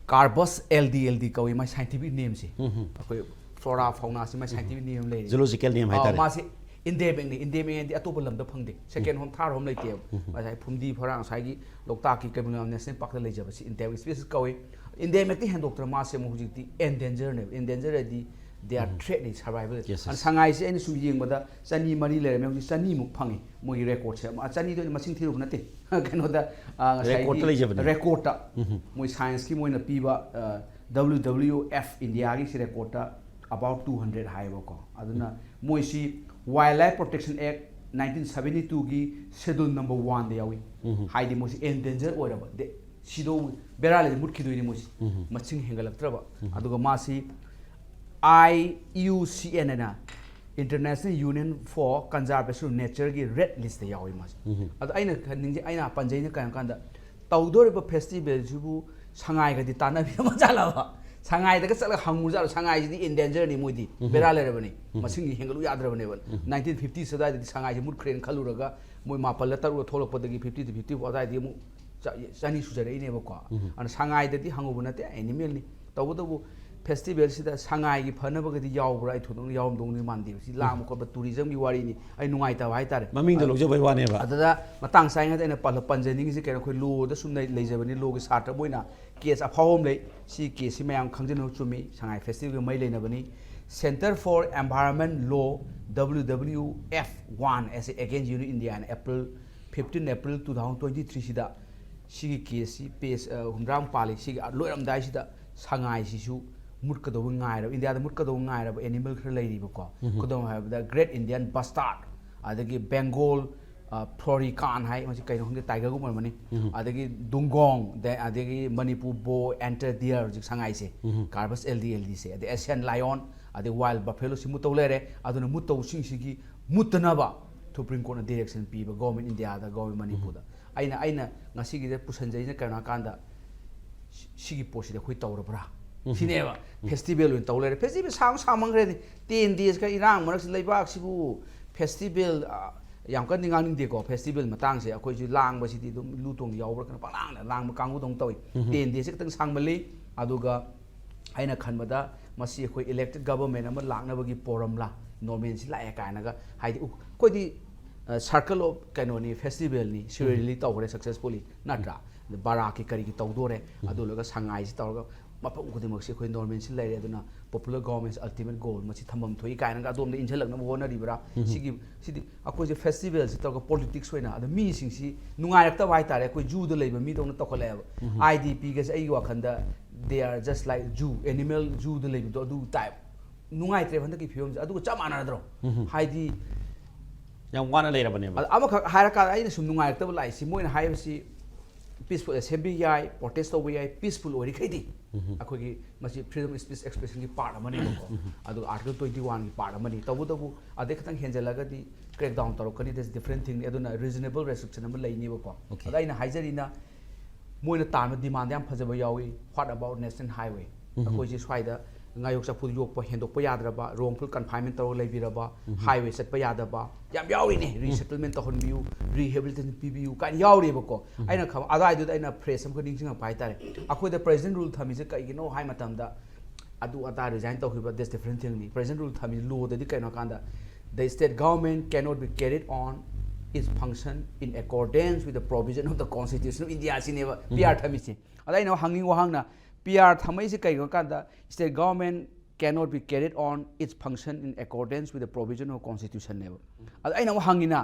ꯀꯥꯔꯕꯁ ꯑꯦꯜ ꯗꯤ ꯑꯦꯜ ꯗꯤ ꯀꯧꯏ, ꯃꯥꯏ ꯁꯥꯏꯟꯇꯤꯐꯤꯛ ꯅꯦꯝꯁꯤ꯫ ꯑꯩꯈꯣꯏ ꯐ꯭ꯂꯣꯔꯥ ꯐꯥꯎꯅꯥꯁꯤ ꯃꯥꯏ ꯁꯥꯏꯟꯇꯤꯐꯤꯛ ꯅꯦꯝ ꯑꯃ ꯂꯩꯔꯤ꯫ ꯖꯨꯂꯣꯖꯤꯀꯦꯜ ꯅꯦꯝ ꯑꯥ, ꯍꯥꯏꯇꯥꯔꯦ꯫ ꯃꯥꯁꯤ ꯏꯟꯗꯦꯃꯤꯛꯅꯤ꯫ ꯏꯟꯗꯦꯃꯤꯛ ꯍꯥꯏꯗꯤ ꯑꯇꯣꯞꯄ ꯂꯝꯗ ꯐꯪꯗꯦ, ꯁꯦꯀꯦꯟ ꯍꯣꯝ, ꯊꯥꯔꯠ ꯍꯣꯝ ꯂꯩꯇꯦꯕ꯫ ꯉꯁꯥꯏ ꯐꯨꯝꯗꯤ ꯐꯔꯥꯡ, ꯉꯁꯥꯏꯒꯤ ꯂꯣꯛꯇꯥꯛꯀꯤ Keibul Lamjao national ꯄꯥꯔꯛꯇ ꯂꯩꯖꯕꯁꯤ endemic species ꯀꯧꯏ꯫ ꯏꯟꯗꯦꯃꯤꯛꯇꯤ ꯍꯦꯟꯗꯣꯛꯇꯅ ꯃꯥꯁꯦ ꯑꯃꯨꯛ ꯍꯧꯖꯤꯛꯇꯤ ꯑꯦꯟꯗꯦꯟꯖꯔꯅꯦꯕ꯫ ꯑꯦꯟꯗꯦꯟꯖꯔ ꯍꯥꯏꯗꯤ They are threat ꯅꯤ survival. Yes, yes. ꯑꯗꯨꯅ ꯁꯉꯥꯏꯁꯦ ꯑꯩꯅ ꯁꯨꯝ ꯌꯦꯡꯕꯗ ꯆꯅꯤ ꯃꯔꯤ ꯂꯩꯔꯝꯃꯦ, ꯍꯧꯖꯤꯛ ꯆꯅꯤꯃꯨꯛ ꯐꯪꯉꯤ ꯃꯣꯏꯒꯤ ꯔꯦꯀꯣꯔꯠꯁꯦ꯫ ꯆꯅꯤꯗꯣ ꯑꯩꯅ ꯃꯁꯤꯡ ꯊꯤꯔꯨꯕ ꯅꯠꯇꯦ꯫ ꯀꯩꯅꯣꯗ, ꯑ, ꯉꯁꯥꯏꯒꯤ ꯔꯦꯀꯣꯔꯠꯇ ꯂꯩꯖꯕꯅꯦ꯫ ꯔꯦꯀꯣꯔꯠꯇ ꯃꯣꯏ ꯁꯥꯏꯟꯁꯀꯤ ꯃꯣꯏꯅ ꯄꯤꯕ, ꯑ, W W F India ꯒꯤ ꯁꯤ ꯔꯦꯀꯣꯔꯠꯇ about two hundred ꯍꯥꯏꯌꯦꯕꯀꯣ꯫ ꯑꯗꯨꯅ ꯃꯣꯏꯁꯤ Wildlife Protection Act nineteen seventy two ꯒꯤ schedule number one ꯗ ꯌꯥꯎꯏ꯫ ꯍꯥꯏꯗꯤ ꯃꯣꯏꯁꯤ endanger ꯑꯣꯏꯔꯕ, ꯁꯤꯗꯧ ꯕꯦꯔꯥ ꯂꯩꯗꯤ ꯃꯨꯠꯈꯤꯗꯣꯏꯅꯤ ꯃꯣꯏꯁꯤ꯫ ꯃꯁꯤꯡ ꯍꯦꯟꯒꯠꯂꯛꯇ꯭ꯔꯕ꯫ ꯑꯗꯨꯒ ꯃꯥꯁꯤ I U C N ꯍꯥꯏꯅ, International Union for Conservation of Nature ꯒꯤ red list ꯇ ꯌꯥꯎꯏ ꯃꯥꯁꯤ꯫ ꯑꯗꯣ ꯑꯩꯅ ꯈꯟꯅꯤꯡꯁꯦ, ꯑꯩꯅ ꯄꯟꯖꯩꯅ ꯀꯩ ꯍꯥꯏ ꯀꯥꯟꯗ, ꯇꯧꯗꯣꯔꯤꯕ festival ꯁꯤꯕꯨ ꯁꯉꯥꯏꯒꯗꯤ ꯇꯥꯟꯅꯕꯤꯔꯝꯃ ꯖꯥꯠꯂꯕ? ꯁꯉꯥꯏꯗꯒ ꯆꯠꯂꯒ ꯍꯪꯉꯨ ꯖꯥꯠꯂꯣ? ꯁꯉꯥꯏꯁꯤꯗꯤ endanger ꯅꯤ, ꯃꯣꯏꯗꯤ ꯕꯦꯔꯥ ꯂꯩꯔꯕꯅꯤ, ꯃꯁꯤꯡꯁꯤ ꯍꯦꯟꯒꯠꯂꯨ ꯌꯥꯗ꯭ꯔꯕꯅꯦꯕ꯫ Nineteen fifties ꯑꯗꯨꯋꯥꯏꯗꯗꯤ ꯁꯉꯥꯏꯁꯤ ꯃꯨꯠꯈ꯭ꯔꯦꯅ ꯈꯜꯂꯨꯔꯒ ꯃꯣꯏ ꯃꯥꯄꯜꯂ ꯇꯔꯨꯛꯂ ꯊꯣꯛꯂꯛꯄꯗꯒꯤ fifty to fifty four ꯑꯗꯨꯋꯥꯏꯗꯒꯤ ꯑꯃꯨꯛ ꯆ-, ꯆꯅꯤ ꯁꯨꯖꯔꯛꯏꯅꯦꯕꯀꯣ꯫ ꯑꯗꯨꯅ ꯁꯉꯥꯏꯗꯗꯤ ꯍꯪꯉꯨꯕ ꯅꯠꯇꯦ, animal ꯅꯤ꯫ ꯇꯧꯕꯇꯕꯨ festival ꯁꯤꯗ ꯁꯉꯥꯏꯒꯤ ꯐꯅꯕꯒꯗꯤ ꯌꯥꯎꯕ꯭ꯔꯥ? ꯑꯩ ꯊꯣꯏꯗꯣꯛꯅ ꯌꯥꯎꯔꯝꯗꯧꯗꯤ ꯃꯥꯟꯗꯦ꯫ ꯁꯤ ꯂꯥꯡꯕ ꯈꯣꯠꯄ tourism ꯒꯤ ꯋꯥꯔꯤꯅꯤ, ꯑꯩ ꯅꯨꯡꯉꯥꯏꯇꯕ ꯍꯥꯏꯇꯥꯔꯦ꯫ ꯃꯃꯤꯡꯗ ꯂꯧꯖꯕꯩ ꯋꯥꯅꯦꯕ꯫ ꯑꯗꯨꯗ ꯃꯇꯥꯡ ꯆꯥꯔꯤꯉꯩꯗ ꯑꯩꯅ ꯄꯜ-, ꯄꯟꯖꯅꯤꯡꯉꯤꯁꯦ ꯀꯩꯅꯣ, ꯑꯩꯈꯣꯏ law ꯗ ꯁꯨꯝ ꯂꯩ-, ꯂꯩꯖꯕꯅꯤ, law ꯒꯤ ꯁꯥꯇ꯭ꯔ ꯑꯃ ꯑꯣꯏꯅ case ꯑꯐꯥꯎꯕ ꯑꯃ ꯂꯩ꯫ ꯁꯤ case ꯁꯤ ꯃꯌꯥꯝ ꯈꯪꯖꯤꯟꯅꯕ ꯆꯨꯝꯃꯤ, ꯁꯉꯥꯏ festival ꯒ ꯃꯔꯤ ꯂꯩꯅꯕꯅꯤ꯫ Center for Environment Law, W W F one, as against Union India ꯍꯥꯏꯅ April, fifteen April two thousand twenty three ꯁꯤꯗ ꯁꯤꯒꯤ case ꯁꯤ page, ꯑ, ꯍꯨꯝꯗ꯭ꯔꯥꯃꯨꯛ ꯄꯥꯜꯂꯤ꯫ ꯁꯤꯒꯤ ꯂꯣꯏꯔꯝꯗꯥꯏꯁꯤꯗ ꯁꯉꯥꯏꯁꯤꯁꯨ ꯃꯨꯠꯀꯗꯧꯕ ꯉꯥꯏꯔꯕ, ꯏꯟꯗꯤꯌꯥꯗ ꯃꯨꯠꯀꯗꯧꯕ ꯉꯥꯏꯔꯕ animal ꯈꯔ ꯂꯩꯔꯤꯕꯀꯣ꯫ ꯈꯨꯗꯝ ꯍꯥꯏꯔꯕꯗ Great Indian Bustard, ꯑꯗꯒꯤ Bengal, ꯑ, Peorican ꯍꯥꯏ, ꯃꯁꯤ ꯀꯩꯅꯣ ꯈꯪꯗꯦ, tiger ꯒꯨꯝꯕ ꯑꯣꯏꯔꯝꯃꯅꯤ꯫ ꯑꯗꯒꯤ Dugong, ꯗ-, ꯑꯗꯒꯤ Manipur Boar, Antler Deer, ꯍꯧꯖꯤꯛ ꯁꯉꯥꯏꯁꯦ, Carpus L D, L D ꯁꯦ, ꯑꯗꯩ Asian Lion, ꯑꯗꯩ Wild Buffalo ꯁꯤ ꯃꯨꯠꯇꯧ ꯂꯩꯔꯦ꯫ ꯑꯗꯨꯅ ꯃꯨꯠꯇꯧꯁꯤꯡꯁꯤꯒꯤ ꯃꯨꯠꯇꯅꯕ Supreme Court ꯅ direction ꯄꯤꯕ, government ꯏꯟꯗꯤꯌꯥꯗ, government ꯃꯅꯤꯄꯨꯔꯗ꯫ ꯑꯩꯅ, ꯑꯩꯅ ꯉꯁꯤꯒꯤꯗ ꯄꯨꯁꯟꯖꯩꯁꯤꯅ ꯀꯩꯅꯣ ꯍꯥꯏ ꯀꯥꯟꯗ, ꯁꯤ-, ꯁꯤꯒꯤ ꯄꯣꯠꯁꯤꯗꯤ ꯑꯩꯈꯣꯏ ꯇꯧꯔꯕ꯭ꯔꯥ? ꯁꯤꯅꯦꯕ꯫ Festival ꯑꯣꯏꯅ ꯇꯧ ꯂꯩꯔꯦ꯫ Festival ꯁꯥꯡ ꯁꯥꯡꯃꯟꯈ꯭ꯔꯦꯅꯦ꯫ Ten days ꯀ ꯏꯔꯥꯡ ꯃꯔꯛꯁꯤ ꯂꯩꯕꯥꯛꯁꯤꯕꯨ festival, ꯑ, ꯌꯥꯝ ꯀꯟꯅꯗꯤ ꯉꯥꯡꯅꯤꯡꯗꯦꯀꯣ꯫ Festival ꯃꯇꯥꯡꯁꯦ ꯑꯩꯈꯣꯏꯁꯨ ꯂꯥꯡꯕꯁꯤꯗꯤ ꯑꯗꯨꯝ ꯂꯨ ꯇꯣꯡ ꯌꯥꯎꯕ꯭ꯔꯥ ꯀꯩꯅꯣ ꯄꯪꯂꯥꯡꯗ ꯂꯥꯡꯕ ꯀꯥꯡꯕꯨꯗꯧꯅ ꯇꯧꯏ꯫ Ten days ꯁꯦ ꯈꯤꯇꯪ ꯁꯥꯡꯃꯜꯂꯤ꯫ ꯑꯗꯨꯒ ꯑꯩꯅ ꯈꯟꯕꯗ ꯃꯁꯤ ꯑꯩꯈꯣꯏ elected government ꯑꯃ ꯂꯥꯛꯅꯕꯒꯤ ꯄꯣꯔꯝꯂꯥ, normalcy ꯂꯥꯛꯑꯦ ꯀꯥꯏꯅꯒ ꯍꯥꯏꯗꯤ ꯎ-, ꯑꯩꯈꯣꯏꯗꯤ, ꯑ, circle of ꯀꯩꯅꯣꯅꯤ, festival ꯅꯤ, ꯁꯤꯔꯣꯏ ꯂꯤꯂꯤ ꯇꯧꯈ꯭ꯔꯦ successfully, ꯅꯠꯇ꯭ꯔꯥ? ꯑꯗ ꯕꯔꯥꯛꯀꯤ ꯀꯔꯤꯒꯤ ꯇꯧꯗꯣꯔꯦ, ꯑꯗꯨ ꯂꯣꯏꯔꯒ ꯁꯉꯥꯏꯁꯤ ꯇꯧꯔꯒ ꯃꯐꯝ ꯈꯨꯗꯤꯡꯃꯛꯁꯤ ꯑꯩꯈꯣꯏ ꯅꯣꯔꯃꯦꯜꯁꯤ ꯂꯩꯔꯦ, ꯑꯗꯨꯅ popular government's ultimate goal ꯃꯁꯤ ꯊꯝꯐꯝ ꯊꯣꯛꯏ ꯀꯥꯏꯅꯒ ꯑꯗꯣꯝꯗ ꯏꯟꯁꯤꯜꯂꯛꯅꯕ ꯍꯣꯠꯅꯔꯤꯕ꯭ꯔꯥ? ꯁꯤꯒꯤ ꯁꯤꯗꯤ ꯑꯩꯈꯣꯏꯁꯦ ꯐꯦꯁꯇꯤꯚꯦꯜꯁꯤ ꯇꯧꯔꯒ ꯄꯣꯂꯤꯇꯤꯛꯁ ꯑꯣꯏꯅ, ꯑꯗ ꯃꯤꯁꯤꯡꯁꯤ ꯅꯨꯡꯉꯥꯏꯔꯛꯇꯕ ꯍꯥꯏꯇꯥꯔꯦ, ꯑꯩꯈꯣꯏ ꯖꯨꯗ ꯂꯩꯕ ꯃꯤꯗꯧꯅ ꯇꯧꯈꯠꯂꯛꯑꯦꯕ꯫ ꯑꯥꯏ ꯗꯤ ꯄꯤꯒꯁꯦ ꯑꯩꯒꯤ ꯋꯥꯈꯜꯗ they are just like zoo, animal ꯖꯨꯗ ꯂꯩꯕꯗꯣ ꯑꯗꯨ ꯇꯥꯏꯞ꯫ ꯅꯨꯡꯉꯥꯏꯇ꯭ꯔꯦꯕ ꯍꯟꯗꯛꯀꯤ ꯐꯤꯕꯝꯁꯦ꯫ ꯑꯗꯨꯒ ꯆꯞ ꯃꯥꯟꯅꯗ꯭ꯔꯣ? ꯍꯥꯏꯗꯤ ꯌꯥꯝ ꯋꯥꯅ ꯂꯩꯔꯕꯅꯦꯕ꯫ ꯑꯃꯈꯛ ꯍꯥꯏꯔꯀꯥꯟꯗ ꯑꯩꯅ ꯁꯨꯝ ꯅꯨꯡꯉꯥꯏꯔꯛꯇꯕ ꯂꯥꯛꯏꯁꯤ, ꯃꯣꯏꯅ ꯍꯥꯏꯕꯁꯤ peaceful assembly ꯌꯥꯏ, protest ꯇꯧꯕ ꯌꯥꯏ, peaceful ꯑꯣꯏꯔꯤꯈꯩꯗꯤ ꯑꯩꯈꯣꯏꯒꯤ ꯃꯁꯤ freedom of speech expressionꯒꯤ part ꯑꯃꯅꯦꯕꯀꯣ꯫ ꯑꯗꯨꯒ article twenty oneꯒꯤ part ꯑꯃꯅꯤ꯫ ꯇꯧꯕꯇꯕꯨ ꯑꯗꯩ ꯈꯤꯇꯪ ꯍꯦꯟꯖꯜꯂꯒꯗꯤ crackdown ꯇꯧꯔꯛꯀꯅꯤ, that's different thingꯅꯤ꯫ ꯑꯗꯨꯅ reasonable restriction ꯑꯃ ꯂꯩꯅꯦꯕꯀꯣ꯫ Okay. ꯑꯗ ꯑꯩꯅ ꯍꯥꯏꯖꯔꯤꯅ, ꯃꯣꯏꯅ ꯇꯥꯟꯕ demand ꯌꯥꯝ ꯐꯖꯕ ꯌꯥꯎꯏ꯫ What about national highway? ꯑꯩꯈꯣꯏꯁꯤ ꯁ꯭ꯋꯥꯏꯗ ꯉꯥꯌꯣꯛ ꯆꯐꯨꯗ ꯌꯣꯛꯄ ꯍꯦꯟꯗꯣꯛꯄ ꯌꯥꯗ꯭ꯔꯕ, wrongful confinement ꯇꯧꯔꯒ ꯂꯩꯕꯤꯔꯕ, highway ꯆꯠꯄ ꯌꯥꯗꯕ ꯌꯥꯝ ꯌꯥꯎꯔꯤꯅꯦ꯫ Resettlement ꯇꯧꯍꯟꯕꯤꯌꯨ, rehabilitation ꯄꯤꯕꯤꯌꯨ ꯀꯥꯏꯅ ꯌꯥꯎꯔꯤꯕꯀꯣ꯫ ꯑꯩꯅ ꯈꯪ ꯑꯗꯨꯋꯥꯏꯗꯨꯗ ꯑꯩꯅ phrase ꯑꯃꯈꯛ ꯅꯤꯡꯁꯤꯡꯉꯛꯄ ꯍꯥꯏꯇꯥꯔꯦ, ꯑꯩꯈꯣꯏꯗ present rule ꯊꯝꯃꯤꯁꯦ ꯀꯩꯒꯤꯅꯣ ꯍꯥꯏ ꯃꯇꯝꯗ, ꯑꯗꯨ ꯑꯗꯥ resign ꯇꯧꯈꯤꯕ, that's different thingꯅꯤ꯫ Present rule ꯊꯝꯃꯤꯁꯦ lawꯗꯗꯤ ꯀꯩꯅꯣ ꯍꯥꯏ ꯀꯥꯟꯗ, the state government cannot be carried on its function in accordance with the provision of the Constitution of India ꯁꯤꯅꯦꯕ PR ꯊꯝꯃꯤꯁꯦ꯫ ꯑꯗ ꯑꯩꯅ ꯍꯪꯅꯤꯡꯕ ꯋꯥꯍꯪꯅ, PR ꯊꯝꯃꯛꯏꯁꯦ ꯀꯩꯒꯤꯅꯣ ꯍꯥꯏ ꯀꯥꯟꯗ, state government cannot be carried on its function in accordance with the provision of Constitutionꯅꯦꯕ꯫ ꯑꯗ ꯑꯩꯅ ꯑꯃꯨꯛ ꯍꯪꯉꯤꯅ,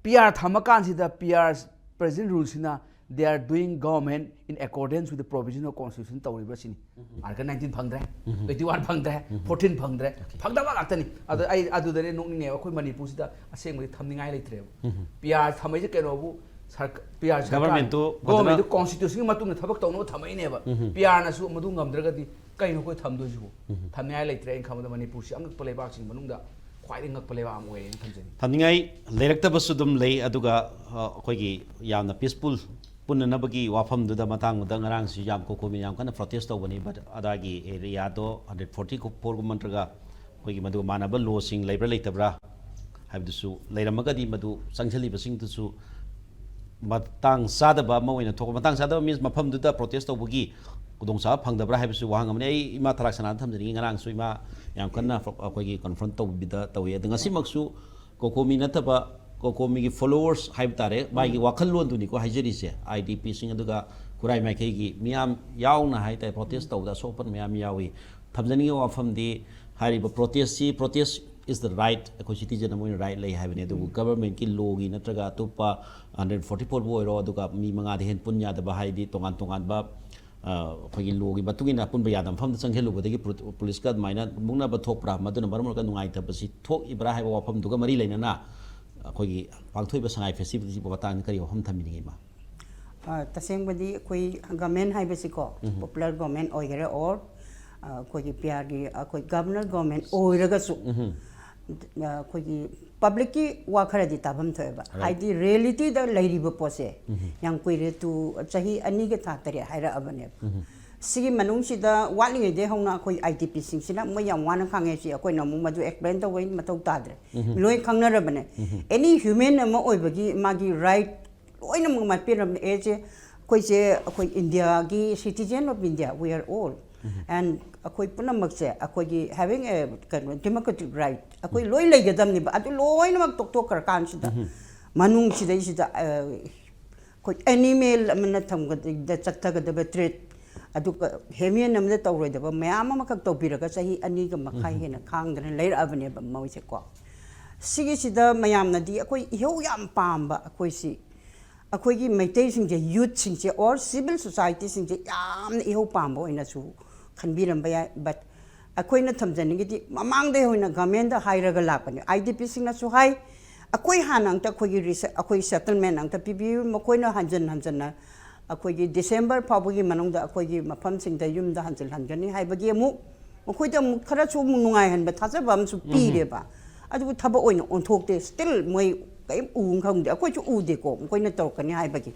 PR ꯊꯝꯃꯀꯥꯟꯁꯤꯗ PR present ruleꯁꯤꯅ they are doing government in accordance with the provision of Constitution ꯇꯧꯔꯤꯕ꯭ꯔꯥ ꯁꯤꯅꯤ꯫ Article nineteen ꯐꯪꯗ꯭ꯔꯦ, twenty one ꯐꯪꯗ꯭ꯔꯦ, fourteen ꯐꯪꯗ꯭ꯔꯦ, ꯐꯪꯗꯕ ꯉꯥꯛꯇꯅꯤ꯫ ꯑꯗ ꯑꯩ ꯑꯗꯨꯗꯅꯦ ꯅꯣꯛꯅꯤꯡꯉꯦꯕ, ꯑꯩꯈꯣꯏ ꯃꯅꯤꯄꯨꯔꯁꯤꯗ ꯑꯁꯦꯡꯕꯗꯤ ꯊꯝꯅꯤꯡꯉꯥꯏ ꯂꯩꯇ꯭ꯔꯦꯕ꯫ PR ꯊꯝꯃꯛꯏꯁꯦ ꯀꯩꯅꯣꯕꯨ, ꯁꯔꯀ- PR ꯁꯔꯀꯥꯔ, Governmentꯇꯨ governmentꯇꯨ Constitutionꯒꯤ ꯃꯇꯨꯡꯗ ꯊꯕꯛ ꯇꯧꯅꯕ ꯊꯝꯃꯛꯏꯅꯦꯕ꯫ PRꯅꯁꯨ ꯃꯗꯨ ꯉꯝꯗ꯭ꯔꯒꯗꯤ ꯀꯩꯅꯣ ꯑꯩꯈꯣꯏ ꯊꯝꯗꯣꯏꯁꯤꯕꯨ? ꯊꯝꯅꯤꯡꯉꯥꯏ ꯂꯩꯇ꯭ꯔꯦ꯫ ꯑꯩꯅ ꯈꯪꯕꯗ ꯃꯅꯤꯄꯨꯔꯁꯤ ꯑꯉꯛꯄ ꯂꯩꯕꯥꯛꯁꯤꯡ ꯃꯅꯨꯡꯗ ꯈ꯭ꯋꯥꯏꯗꯒꯤ ꯉꯛꯄ ꯂꯩꯕꯥꯛ ꯑꯃ ꯑꯣꯏꯔꯦꯅ ꯊꯝꯖꯅꯤꯡꯉꯤ꯫ ꯊꯝꯅꯤꯡꯉꯥꯏ ꯂꯩꯔꯛꯇꯕꯁꯨ ꯑꯗꯨꯝ ꯂꯩ, ꯑꯗꯨꯒ ꯑ, ꯑꯩꯈꯣꯏꯒꯤ ꯌꯥꯝꯅ peaceful ꯄꯨꯟꯅꯅꯕꯒꯤ ꯋꯥꯐꯝꯗꯨꯗ ꯃꯇꯥꯡꯗꯨꯗ ꯉꯔꯥꯡꯁꯤ ꯌꯥꯝ ꯀꯣꯀꯣꯃꯤ ꯌꯥꯝ ꯀꯟꯅ protest ꯇꯧꯕꯅꯤ꯫ But ꯑꯗꯥꯒꯤ areaꯗꯣ hundred forty fourꯒꯨꯝꯕ ꯅꯠꯇ꯭ꯔꯒ ꯑꯩꯈꯣꯏꯒꯤ ꯃꯗꯨ ꯃꯥꯟꯅꯕ lawꯁꯤꯡ ꯂꯩꯕ꯭ꯔꯥ ꯂꯩꯇꯕ꯭ꯔꯥ ꯍꯥꯏꯕꯗꯨꯁꯨ ꯂꯩꯔꯝꯃꯒꯗꯤ, ꯃꯗꯨ ꯆꯪꯁꯤꯜꯂꯤꯕꯁꯤꯡꯗꯨꯁꯨ ꯃꯇꯥꯡ ꯆꯥꯗꯕ ꯑꯃ ꯑꯣꯏꯅ ꯊꯣꯛꯄ, ꯃꯇꯥꯡ ꯆꯥꯗꯕ means ꯃꯐꯝꯗꯨꯗ protest ꯇꯧꯕꯒꯤ ꯈꯨꯗꯣꯡꯆꯥꯕ ꯐꯪꯗꯕ꯭ꯔꯥ ꯍꯥꯏꯕꯁꯨ ꯋꯥꯍꯪ ꯑꯃꯅꯤ꯫ ꯑꯩ ꯏꯃꯥ ꯊꯔꯥꯛ ꯁꯅꯥꯗ ꯊꯝꯖꯅꯤꯡꯉꯤ, ꯉꯔꯥꯡꯁꯨ ꯏꯃꯥ ꯌꯥꯝ ꯀꯟꯅ ꯑꯩꯈꯣꯏꯒꯤ confront ꯇꯧꯕꯤꯕꯗ ꯇꯧꯋꯤ꯫ ꯑꯗꯣ ꯉꯁꯤꯃꯛꯁꯨ ꯀꯣꯀꯣꯃꯤ ꯅꯠꯇꯕ, ꯀꯣꯀꯣꯃꯤꯒꯤ followers ꯍꯥꯏꯕ ꯇꯥꯔꯦ, ꯃꯥꯒꯤ ꯋꯥꯈꯜꯂꯣꯟꯗꯨꯅꯤꯀꯣ ꯍꯥꯏꯖꯔꯤꯁꯦ, IDPꯁꯤꯡ ꯑꯗꯨꯒ ꯈꯨꯔꯥꯏ ꯃꯥꯏꯀꯩꯒꯤ ꯃꯤꯌꯥꯝ ꯌꯥꯎꯅ ꯍꯥꯏꯇꯥꯔꯦ, ꯄ꯭ꯔꯣꯇꯦꯁ ꯇꯧꯕꯗ ꯑꯁꯣꯛ ꯑꯄꯟ ꯃꯌꯥꯝ ꯌꯥꯎꯏ꯫ ꯊꯝꯖꯅꯤꯡꯉꯤꯕ ꯋꯥꯐꯝꯗꯤ, ꯍꯥꯏꯔꯤꯕ ꯄ꯭ꯔꯣꯇꯦꯁꯁꯤ, protest is the right, ꯑꯩꯈꯣꯏ ꯁꯤꯇꯤꯖꯟ ꯑꯃ ꯑꯣꯏꯅ ꯔꯥꯏꯠ ꯂꯩ ꯍꯥꯏꯕꯅꯤ꯫ ꯑꯗꯨꯕꯨ ꯒꯕꯔꯃꯦꯟꯠꯀꯤ ꯂꯣꯒꯤ ꯅꯠꯇ꯭ꯔꯒ ꯑꯇꯣꯞꯄ ꯍꯟꯗ꯭ꯔꯦꯠ ꯐꯣꯔꯇꯤ ꯐꯣꯔꯕꯨ ꯑꯣꯏꯔꯣ, ꯑꯗꯨꯒ ꯃꯤ ꯃꯉꯥꯗ ꯍꯦꯟ ꯄꯨꯟ ꯌꯥꯗꯕ ꯍꯥꯏꯗꯤ ꯇꯣꯉꯥꯟ ꯇꯣꯉꯥꯟꯕ, ꯑ, ꯑꯩꯈꯣꯏꯒꯤ ꯂꯣꯒꯤ ꯃꯇꯨꯡ ꯏꯟꯅ ꯑꯄꯨꯟꯕ ꯌꯥꯗꯕ ꯃꯐꯝꯗ ꯆꯪꯁꯤꯜꯂꯨꯕꯗꯒꯤ ꯄꯨ-, ꯄꯨꯂꯤꯁꯀ ꯑꯗꯨꯃꯥꯏꯅ ꯃꯨꯛꯅꯕ ꯊꯣꯛꯄ꯭ꯔꯥ, ꯃꯗꯨꯅ ꯃꯔꯝ ꯑꯣꯏꯔꯒ ꯅꯨꯡꯉꯥꯏꯇꯕꯁꯤ ꯊꯣꯛꯏꯕ꯭ꯔꯥ ꯍꯥꯏꯕ ꯋꯥꯐꯝꯗꯨꯒ ꯃꯔꯤ ꯂꯩꯅꯅ ꯑꯩꯈꯣꯏꯒꯤ ꯄꯥꯡꯊꯣꯛꯏꯕ ꯁꯉꯥꯏ ꯐꯦꯁꯇꯤꯚꯦꯜꯁꯤꯒꯤ ꯃꯇꯥꯡꯗ ꯀꯔꯤ ꯋꯥꯐꯝ ꯊꯝꯕꯤꯅꯤꯡꯉꯤ, ꯏꯃꯥ? ꯑ, ꯇꯁꯦꯡꯕꯗꯤ ꯑꯩꯈꯣꯏ ꯒꯚꯔꯃꯦꯟꯠ ꯍꯥꯏꯕꯁꯤꯀꯣ, ꯄꯣꯄꯨꯂꯔ ꯒꯚꯔꯃꯦꯟꯠ ꯑꯣꯏꯒꯦꯔꯥ, ꯑꯣꯔ, ꯑ, ꯑꯩꯈꯣꯏꯒꯤ ꯄꯤ ꯑꯥꯔꯒꯤ, ꯑꯩꯈꯣꯏ ꯒꯚꯔꯅꯔ ꯒꯚꯔꯃꯦꯟꯠ ꯑꯣꯏꯔꯒꯁꯨ, ꯑ, ꯑꯩꯈꯣꯏꯒꯤ ꯄꯕ꯭ꯂꯤꯛꯀꯤ ꯋꯥ ꯈꯔꯗꯤ ꯇꯥꯐꯝ ꯊꯣꯛꯑꯦꯕ꯫ ꯍꯥꯏꯗꯤ ꯔꯤꯌꯦꯂꯤꯇꯤꯗ ꯂꯩꯔꯤꯕ ꯄꯣꯠꯁꯦ ꯌꯥꯝ ꯀꯨꯏꯔꯦ, ꯇꯨ ꯆꯍꯤ ꯑꯅꯤꯒ ꯊꯥ ꯇꯔꯦꯠ ꯍꯥꯏꯔꯛꯑꯕꯅꯦꯕ꯫ ꯁꯤꯒꯤ ꯃꯅꯨꯡꯁꯤꯗ ꯋꯥꯠꯂꯤꯉꯩꯗꯒꯤ ꯍꯧꯅ ꯑꯩꯈꯣꯏ ꯑꯥꯏ ꯗꯤ ꯄꯤꯁꯤꯡꯁꯤꯅ ꯃꯣꯏ ꯌꯥꯝ ꯋꯥꯅ ꯈꯥꯡꯉꯦ꯫ ꯁꯤ ꯑꯩꯈꯣꯏꯅ ꯑꯃꯨꯛ ꯃꯗꯨ ꯑꯦꯛꯁꯄ꯭ꯂꯦꯟ ꯇꯧꯕꯒꯤ ꯃꯊꯧ ꯇꯥꯗ꯭ꯔꯦ, ꯂꯣꯏ ꯈꯪꯅꯔꯕꯅꯦ꯫ ꯑꯦꯅꯤ ꯍ꯭ꯌꯨꯃꯦꯟ ꯑꯃ ꯑꯣꯏꯕꯒꯤ ꯃꯥꯒꯤ ꯔꯥꯏꯠ ꯂꯣꯏꯅꯃꯛ ꯃꯥꯏꯄꯤꯔꯝꯅꯦ꯫ ꯑꯦ, ꯁꯦ ꯑꯩꯈꯣꯏꯁꯦ, ꯑꯩꯈꯣꯏ ꯏꯟꯗꯤꯌꯥꯒꯤ citizen of India, we are all, and ꯑꯩꯈꯣꯏ ꯄꯨꯝꯅꯃꯛꯁꯦ ꯑꯩꯈꯣꯏꯒꯤ having a, ꯀꯩꯅꯣ, democratic right, ꯑꯩꯈꯣꯏ ꯂꯣꯏ ꯂꯩꯒꯗꯕꯅꯦꯕ꯫ ꯑꯗꯨ ꯂꯣꯏꯅꯃꯛ ꯇꯣꯛꯊꯣꯛꯈ꯭ꯔ ꯀꯥꯟꯁꯤꯗ, ꯃꯅꯨꯡꯁꯤꯗꯩꯁꯤꯗ, ꯑ, ꯑꯩꯈꯣꯏ ꯑꯦꯅꯤꯃꯦꯜ ꯑꯃꯅ ꯊꯝꯒꯗ-, ꯆꯠꯊꯒꯗꯕ ꯇ꯭ꯔꯤꯠ, ꯑꯗꯨꯒ ꯍ꯭ꯌꯨꯃꯦꯟ ꯑꯃꯗ ꯇꯧꯔꯣꯏꯗꯕ ꯃꯌꯥꯝ ꯑꯃꯈꯛ ꯇꯧꯕꯤꯔꯒ ꯆꯍꯤ ꯑꯅꯤꯒ ꯃꯈꯥꯏ ꯍꯦꯟꯅ ꯈꯥꯡꯗꯅ ꯂꯩꯔꯛꯑꯕꯅꯦꯕ ꯃꯣꯏꯁꯦꯀꯣ꯫ ꯁꯤꯒꯤꯁꯤꯗ ꯃꯌꯥꯝꯅꯗꯤ ꯑꯩꯈꯣꯏ ꯏꯍꯧ ꯌꯥꯝ ꯄꯥꯝꯕ, ꯑꯩꯈꯣꯏꯁꯤ, ꯑꯩꯈꯣꯏꯒꯤ ꯃꯩꯇꯩꯁꯤꯡꯁꯦ, ꯌꯨꯠꯁꯤꯡꯁꯦ, ꯑꯣꯔ ꯁꯤꯚꯤꯜ ꯁꯣꯁꯥꯏꯇꯤꯁꯤꯡꯁꯦ ꯌꯥꯝꯅ ꯏꯍꯧ ꯄꯥꯝꯕ ꯑꯣꯏꯅꯁꯨ ꯈꯟꯕꯤꯔꯝꯕ ꯌꯥꯏ꯫ But ꯑꯩꯈꯣꯏꯅ ꯊꯝꯖꯅꯤꯡꯉꯤꯗꯤ, ꯃꯃꯥꯡꯗꯩ ꯍꯧꯅ ꯒꯚꯔꯃꯦꯟꯗ ꯍꯥꯏꯔꯒ ꯂꯥꯛꯄꯅꯦ꯫ ꯑꯥꯏ ꯗꯤ ꯄꯤꯁꯤꯡꯅꯁꯨ ꯍꯥꯏ, ꯑꯩꯈꯣꯏ ꯍꯥꯟꯅ ꯑꯝꯇ ꯑꯩꯈꯣꯏꯒꯤ ꯔꯤꯁ-, ꯑꯩꯈꯣꯏ ꯁꯦꯇꯜꯃꯦꯟ ꯑꯝꯇ ꯄꯤꯕꯤꯌꯨ, ꯃꯈꯣꯏꯅ ꯍꯟꯖꯟ ꯍꯟꯖꯟꯅ ꯑꯩꯈꯣꯏꯒꯤ ꯗꯤꯁꯦꯝꯕꯔ ꯐꯥꯎꯕꯒꯤ ꯃꯅꯨꯡꯗ ꯑꯩꯈꯣꯏꯒꯤ ꯃꯐꯝꯁꯤꯡꯗ ꯌꯨꯝꯗ ꯍꯟꯖꯤꯜꯍꯟꯒꯅꯤ ꯍꯥꯏꯕꯒꯤ ꯑꯃꯨꯛ ꯃꯈꯣꯏꯗ ꯑꯃꯨꯛ ꯈꯔꯁꯨ ꯑꯃꯨꯛ ꯅꯨꯡꯉꯥꯏꯍꯟꯕ ꯊꯥꯖꯕ ꯑꯃꯁꯨ ꯄꯤꯔꯦꯕ꯫ ꯑꯗꯨꯕꯨ ꯊꯕꯛ ꯑꯣꯏꯅ ꯑꯣꯟꯊꯣꯛꯇꯦ꯫ Still ꯃꯣꯏ ꯀꯔꯤꯝ ꯎ ꯈꯪꯗꯦ, ꯑꯩꯈꯣꯏꯁꯨ ꯎꯗꯦꯀꯣ, ꯃꯈꯣꯏꯅ ꯇꯧꯔꯛꯀꯅꯤ ꯍꯥꯏꯕꯒꯤ꯫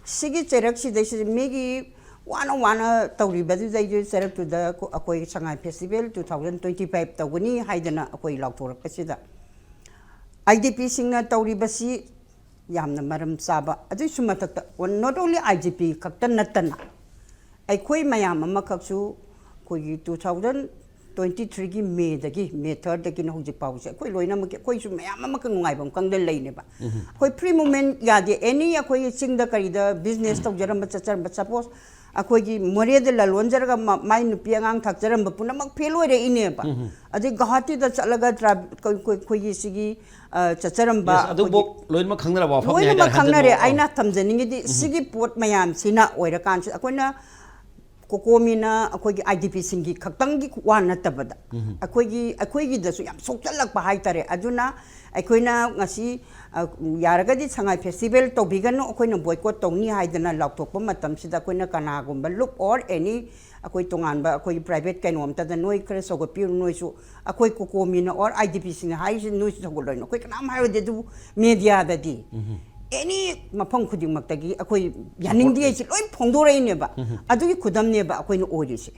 ꯁꯤꯒꯤ ꯆꯩꯔꯛꯁꯤꯗꯩꯁꯤꯗ ꯃꯤꯒꯤ ꯋꯥꯅ ꯋꯥꯅ ꯇꯧꯔꯤꯕꯗꯨꯗꯩꯗꯨ ꯆꯩꯔꯛꯇꯨꯗ ꯑꯩꯈꯣꯏ ꯁꯉꯥꯏ festival two thousand twenty five ꯇꯧꯒꯅꯤ ꯍꯥꯏꯗꯅ ꯑꯩꯈꯣꯏ ꯂꯥꯎꯊꯣꯔꯛꯄꯁꯤꯗ, ꯑꯥꯏ ꯗꯤ ꯄꯤꯁꯤꯡꯅ ꯇꯧꯔꯤꯕꯁꯤ ꯌꯥꯝꯅ ꯃꯔꯝ ꯆꯥꯕ꯫ ꯑꯗꯨꯒꯤꯁꯨ ꯃꯊꯛꯇ, not only ꯑꯥꯏ ꯗꯤ ꯄꯤ ꯈꯛꯇ ꯅꯠꯇꯅ, ꯑꯩꯈꯣꯏ ꯃꯌꯥꯝ ꯑꯃꯈꯛꯁꯨ ꯑꯩꯈꯣꯏꯒꯤ two thousand ꯇ꯭ꯋꯦꯟꯇꯤ ꯊ꯭ꯔꯤꯒꯤ ꯃꯦꯗꯒꯤ, ꯃꯦ ꯊꯥꯔꯠꯇꯒꯤꯅ ꯍꯧꯖꯤꯛ ꯐꯥꯎꯁꯦ ꯑꯩꯈꯣꯏ ꯂꯣꯏꯅꯃꯛꯀꯤ, ꯑꯩꯈꯣꯏꯁꯨ ꯃꯌꯥꯝ ꯑꯃ ꯅꯨꯡꯉꯥꯏꯐꯝ ꯈꯪꯗꯅ ꯂꯩꯅꯦꯕ꯫ ꯑꯩꯈꯣꯏ ꯐ꯭ꯔꯤ ꯃꯨꯞꯃꯦꯟ ꯌꯥꯗꯦ꯫ ꯑꯦꯅꯤ ꯑꯩꯈꯣꯏꯒꯤ ꯆꯤꯡꯗ ꯀꯔꯤꯗ ꯕꯤꯖꯤꯅꯦꯁ ꯇꯧꯖꯔꯝꯕ, ꯆꯠꯆꯔꯝꯕ, ꯁꯄꯣꯁ ꯑꯩꯈꯣꯏꯒꯤ ꯃꯣꯔꯦꯗ ꯂꯂꯣꯟꯖꯔꯒ ꯃ-, ꯃꯥꯏ ꯅꯨꯄꯤ ꯑꯉꯥꯡ ꯊꯥꯛꯆꯔꯝꯕ ꯄꯨꯝꯅꯃꯛ ꯐꯦꯜ ꯑꯣꯏꯔꯛꯏꯅꯦꯕ꯫ ꯑꯗꯩ ꯒꯨꯋꯥꯍꯥꯇꯤꯗ ꯆꯠꯂꯒ ꯇ꯭ꯔꯥꯏꯕ-, ꯑꯩꯈꯣꯏ-, ꯑꯩꯈꯣꯏꯒꯤ ꯁꯤꯒꯤ, ꯑ, ꯆꯠꯆꯔꯝꯕ Yes, ꯑꯗꯨꯕꯨ ꯑꯩꯈꯣꯏꯒꯤ ꯂꯣꯏꯅꯃꯛ ꯈꯪꯅꯔꯕ ꯋꯥꯐꯝꯅꯤ ꯂꯣꯏꯅꯃꯛ ꯍꯥꯏꯇꯥꯔꯦ, ꯈꯪꯅꯔꯦ꯫ ꯍꯟꯖꯤꯟꯅ ꯑꯩꯅ ꯊꯝꯖꯅꯤꯡꯉꯤꯗꯤ ꯁꯤꯒꯤ ꯄꯣꯠ ꯃꯌꯥꯝꯁꯤꯅ ꯑꯣꯏꯔꯀꯥꯟꯁꯤꯗ ꯑꯩꯈꯣꯏꯅ ꯀꯣꯀꯣꯃꯤꯅ ꯑꯩꯈꯣꯏꯒꯤ ꯑꯥꯏ ꯗꯤ ꯄꯤꯁꯤꯡꯒꯤ ꯈꯛꯇꯪꯒꯤ ꯋꯥ ꯅꯠꯇꯕꯗ ꯑꯩꯈꯣꯏꯒꯤ, ꯑꯩꯈꯣꯏꯒꯤꯗꯁꯨ ꯌꯥꯝ ꯁꯣꯛꯆꯜꯂꯛꯄ ꯍꯥꯏꯇꯥꯔꯦ꯫ ꯑꯗꯨꯅ ꯑꯩꯈꯣꯏꯅ ꯉꯁꯤ, ꯑ, ꯌꯥꯔꯒꯗꯤ ꯁꯉꯥꯏ ꯐꯦꯁꯇꯤꯚꯦꯜ ꯇꯧꯕꯤꯒꯅꯨ, ꯑꯩꯈꯣꯏꯅ ꯕꯣꯏꯀꯣꯠ ꯇꯧꯅꯤ ꯍꯥꯏꯗꯅ ꯂꯥꯎꯊꯣꯛꯄ ꯃꯇꯝꯁꯤꯗ ꯑꯩꯈꯣꯏꯅ ꯀꯅꯥꯒꯨꯝꯕ ꯂꯨꯞ ꯑꯣꯔ ꯑꯦꯅꯤ ꯑꯩꯈꯣꯏ ꯇꯣꯉꯥꯟꯕ ꯑꯩꯈꯣꯏꯒꯤ ꯄ꯭ꯔꯥꯏꯚꯦꯠ ꯀꯩꯅꯣꯝꯇꯗ ꯅꯣꯏ ꯈꯔ ꯁꯧꯒꯠꯄꯤꯌꯨ, ꯅꯣꯏꯁꯨ ꯑꯩꯈꯣꯏ ꯀꯣꯀꯣꯃꯤꯅ ꯑꯣꯔ ꯑꯥꯏ ꯗꯤ ꯄꯤꯁꯤꯡꯅ ꯍꯥꯏꯔꯤꯁꯤ ꯅꯣꯏꯁꯨ ꯁꯧꯒꯠꯂꯣꯏꯅ ꯑꯩꯈꯣꯏ ꯀꯅꯥꯝ ꯍꯥꯏꯔꯨꯗꯦ꯫ ꯑꯗꯨꯕꯨ ꯃꯦꯗꯤꯌꯥꯗꯗꯤ ꯑꯦꯅꯤ ꯃꯐꯝ ꯈꯨꯗꯤꯡꯃꯛꯇꯒꯤ ꯑꯩꯈꯣꯏ ꯌꯥꯅꯤꯡꯗꯦ ꯍꯥꯏꯁꯤ ꯂꯣꯏ ꯐꯣꯡꯗꯣꯔꯛꯏꯅꯦꯕ꯫ ꯑꯗꯨꯒꯤ ꯈꯨꯗꯝꯅꯦꯕ ꯑꯩꯈꯣꯏꯅ ꯑꯣꯏꯔꯤꯁꯦ꯫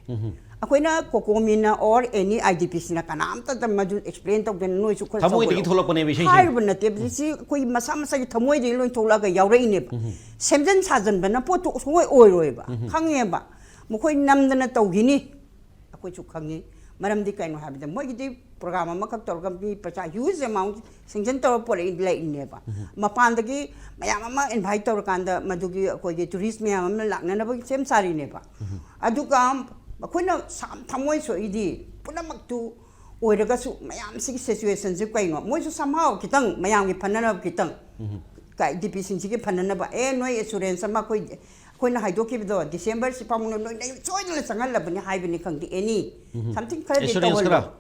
ꯑꯩꯈꯣꯏꯅ ꯀꯣꯀꯣꯃꯤꯅ ꯑꯣꯔ ꯑꯦꯅꯤ ꯑꯥꯏ ꯗꯤ ꯄꯤꯁꯤꯅ ꯀꯅꯥꯝꯇꯗ ꯃꯗꯨ ꯑꯦꯛꯁꯄ꯭ꯂꯦꯟ ꯇꯧꯗꯅ ꯅꯣꯏꯁꯨ ꯈꯔ ꯊꯃꯣꯏꯗꯒꯤ ꯁꯧꯒꯠꯂꯣ ꯊꯣꯛꯂꯛꯄꯅꯦꯕ ꯏꯁꯩꯁꯦ꯫ ꯍꯥꯏꯔꯨꯕ ꯅꯠꯇꯦꯕ꯫ ꯁꯤ ꯑꯩꯈꯣꯏ ꯃꯁꯥ ꯃꯁꯥꯒꯤ ꯊꯃꯣꯏꯗꯒꯤ ꯂꯣꯏ ꯊꯣꯛꯂꯛꯑꯒ ꯌꯥꯎꯔꯛꯏꯅꯦꯕ꯫ ꯁꯦꯝꯖꯤꯟ ꯁꯥꯖꯟꯕꯅ ꯄꯣꯠꯇꯨ ꯁꯨꯡꯑꯣꯏ ꯑꯣꯏꯔꯣꯏꯕ꯫ ꯈꯪꯉꯦꯕ꯫ ꯃꯈꯣꯏ ꯅꯝꯗꯅ ꯇꯧꯈꯤꯅꯤ꯫ ꯑꯩꯈꯣꯏꯁꯨ ꯈꯪꯉꯤ꯫ ꯃꯔꯝꯗꯤ ꯀꯩꯅꯣ ꯍꯥꯏꯕꯗ ꯃꯣꯏꯒꯤꯗꯤ ꯄ꯭ꯔꯣꯒ꯭ꯔꯥꯝ ꯑꯃꯈꯛ ꯇꯧꯔꯒ ꯃꯤ ꯄꯩꯁꯥ ꯍ꯭ꯌꯨꯖ ꯑꯦꯃꯥꯎꯟ ꯁꯦꯡꯁꯟ ꯇꯧꯔ ꯄꯨꯔꯛꯏ ꯂꯩꯔꯤꯅꯦꯕ꯫ ꯃꯄꯥꯟꯗꯒꯤ ꯃꯌꯥꯝ ꯑꯃ ꯏꯟꯚꯥꯏꯠ ꯇꯧꯔꯀꯥꯟꯗ ꯃꯗꯨꯒꯤ ꯑꯩꯈꯣꯏꯒꯤ ꯇꯨꯔꯤꯁ ꯃꯌꯥꯝ ꯑꯃ ꯂꯥꯛꯅꯅꯕꯒꯤ ꯁꯦꯝ ꯁꯥꯔꯤꯅꯦꯕ꯫ ꯑꯗꯨꯒ ꯑꯩꯈꯣꯏꯅ ꯁꯥ-, ꯊꯃꯣꯏ ꯁꯣꯛꯏꯗꯤ ꯄꯨꯝꯅꯃꯛꯇꯨ ꯑꯣꯏꯔꯒꯁꯨ ꯃꯌꯥꯝꯁꯤꯒꯤ ꯁꯤꯆꯨꯋꯦꯁꯟꯁꯤ ꯀꯩꯅꯣ? ꯃꯣꯏꯁꯨ somehow ꯈꯤꯇꯪ ꯃꯌꯥꯝꯒꯤ ꯐꯅꯅꯕ ꯈꯤꯇꯪ, ꯀ-, ꯗꯤ ꯄꯤꯁꯤꯡꯁꯤꯒꯤ ꯐꯅꯅꯕ, ꯑꯦ, ꯅꯣꯏ ꯑꯦꯁꯨꯔꯦꯟꯁ ꯑꯃ ꯑꯩꯈꯣꯏ, ꯑꯩꯈꯣꯏꯅ ꯍꯥꯏꯗꯣꯛꯈꯤꯕꯗꯣ, ꯗꯤꯁꯦꯝꯕꯔꯁꯤ ꯐꯥꯎꯕ ꯅꯣꯏ, ꯅꯣꯏ ꯁꯣꯏꯗꯅ ꯆꯪꯍꯜꯂꯕꯅꯤ ꯍꯥꯏꯕꯅꯤ ꯈꯪꯗꯦ, ꯑꯦꯅꯤ ꯁꯝꯊꯤꯡ ꯈꯔꯗꯤ ꯑꯦꯁꯨꯔꯦꯟꯁ ꯇꯧꯍꯜꯂꯣ꯫ ꯈꯔ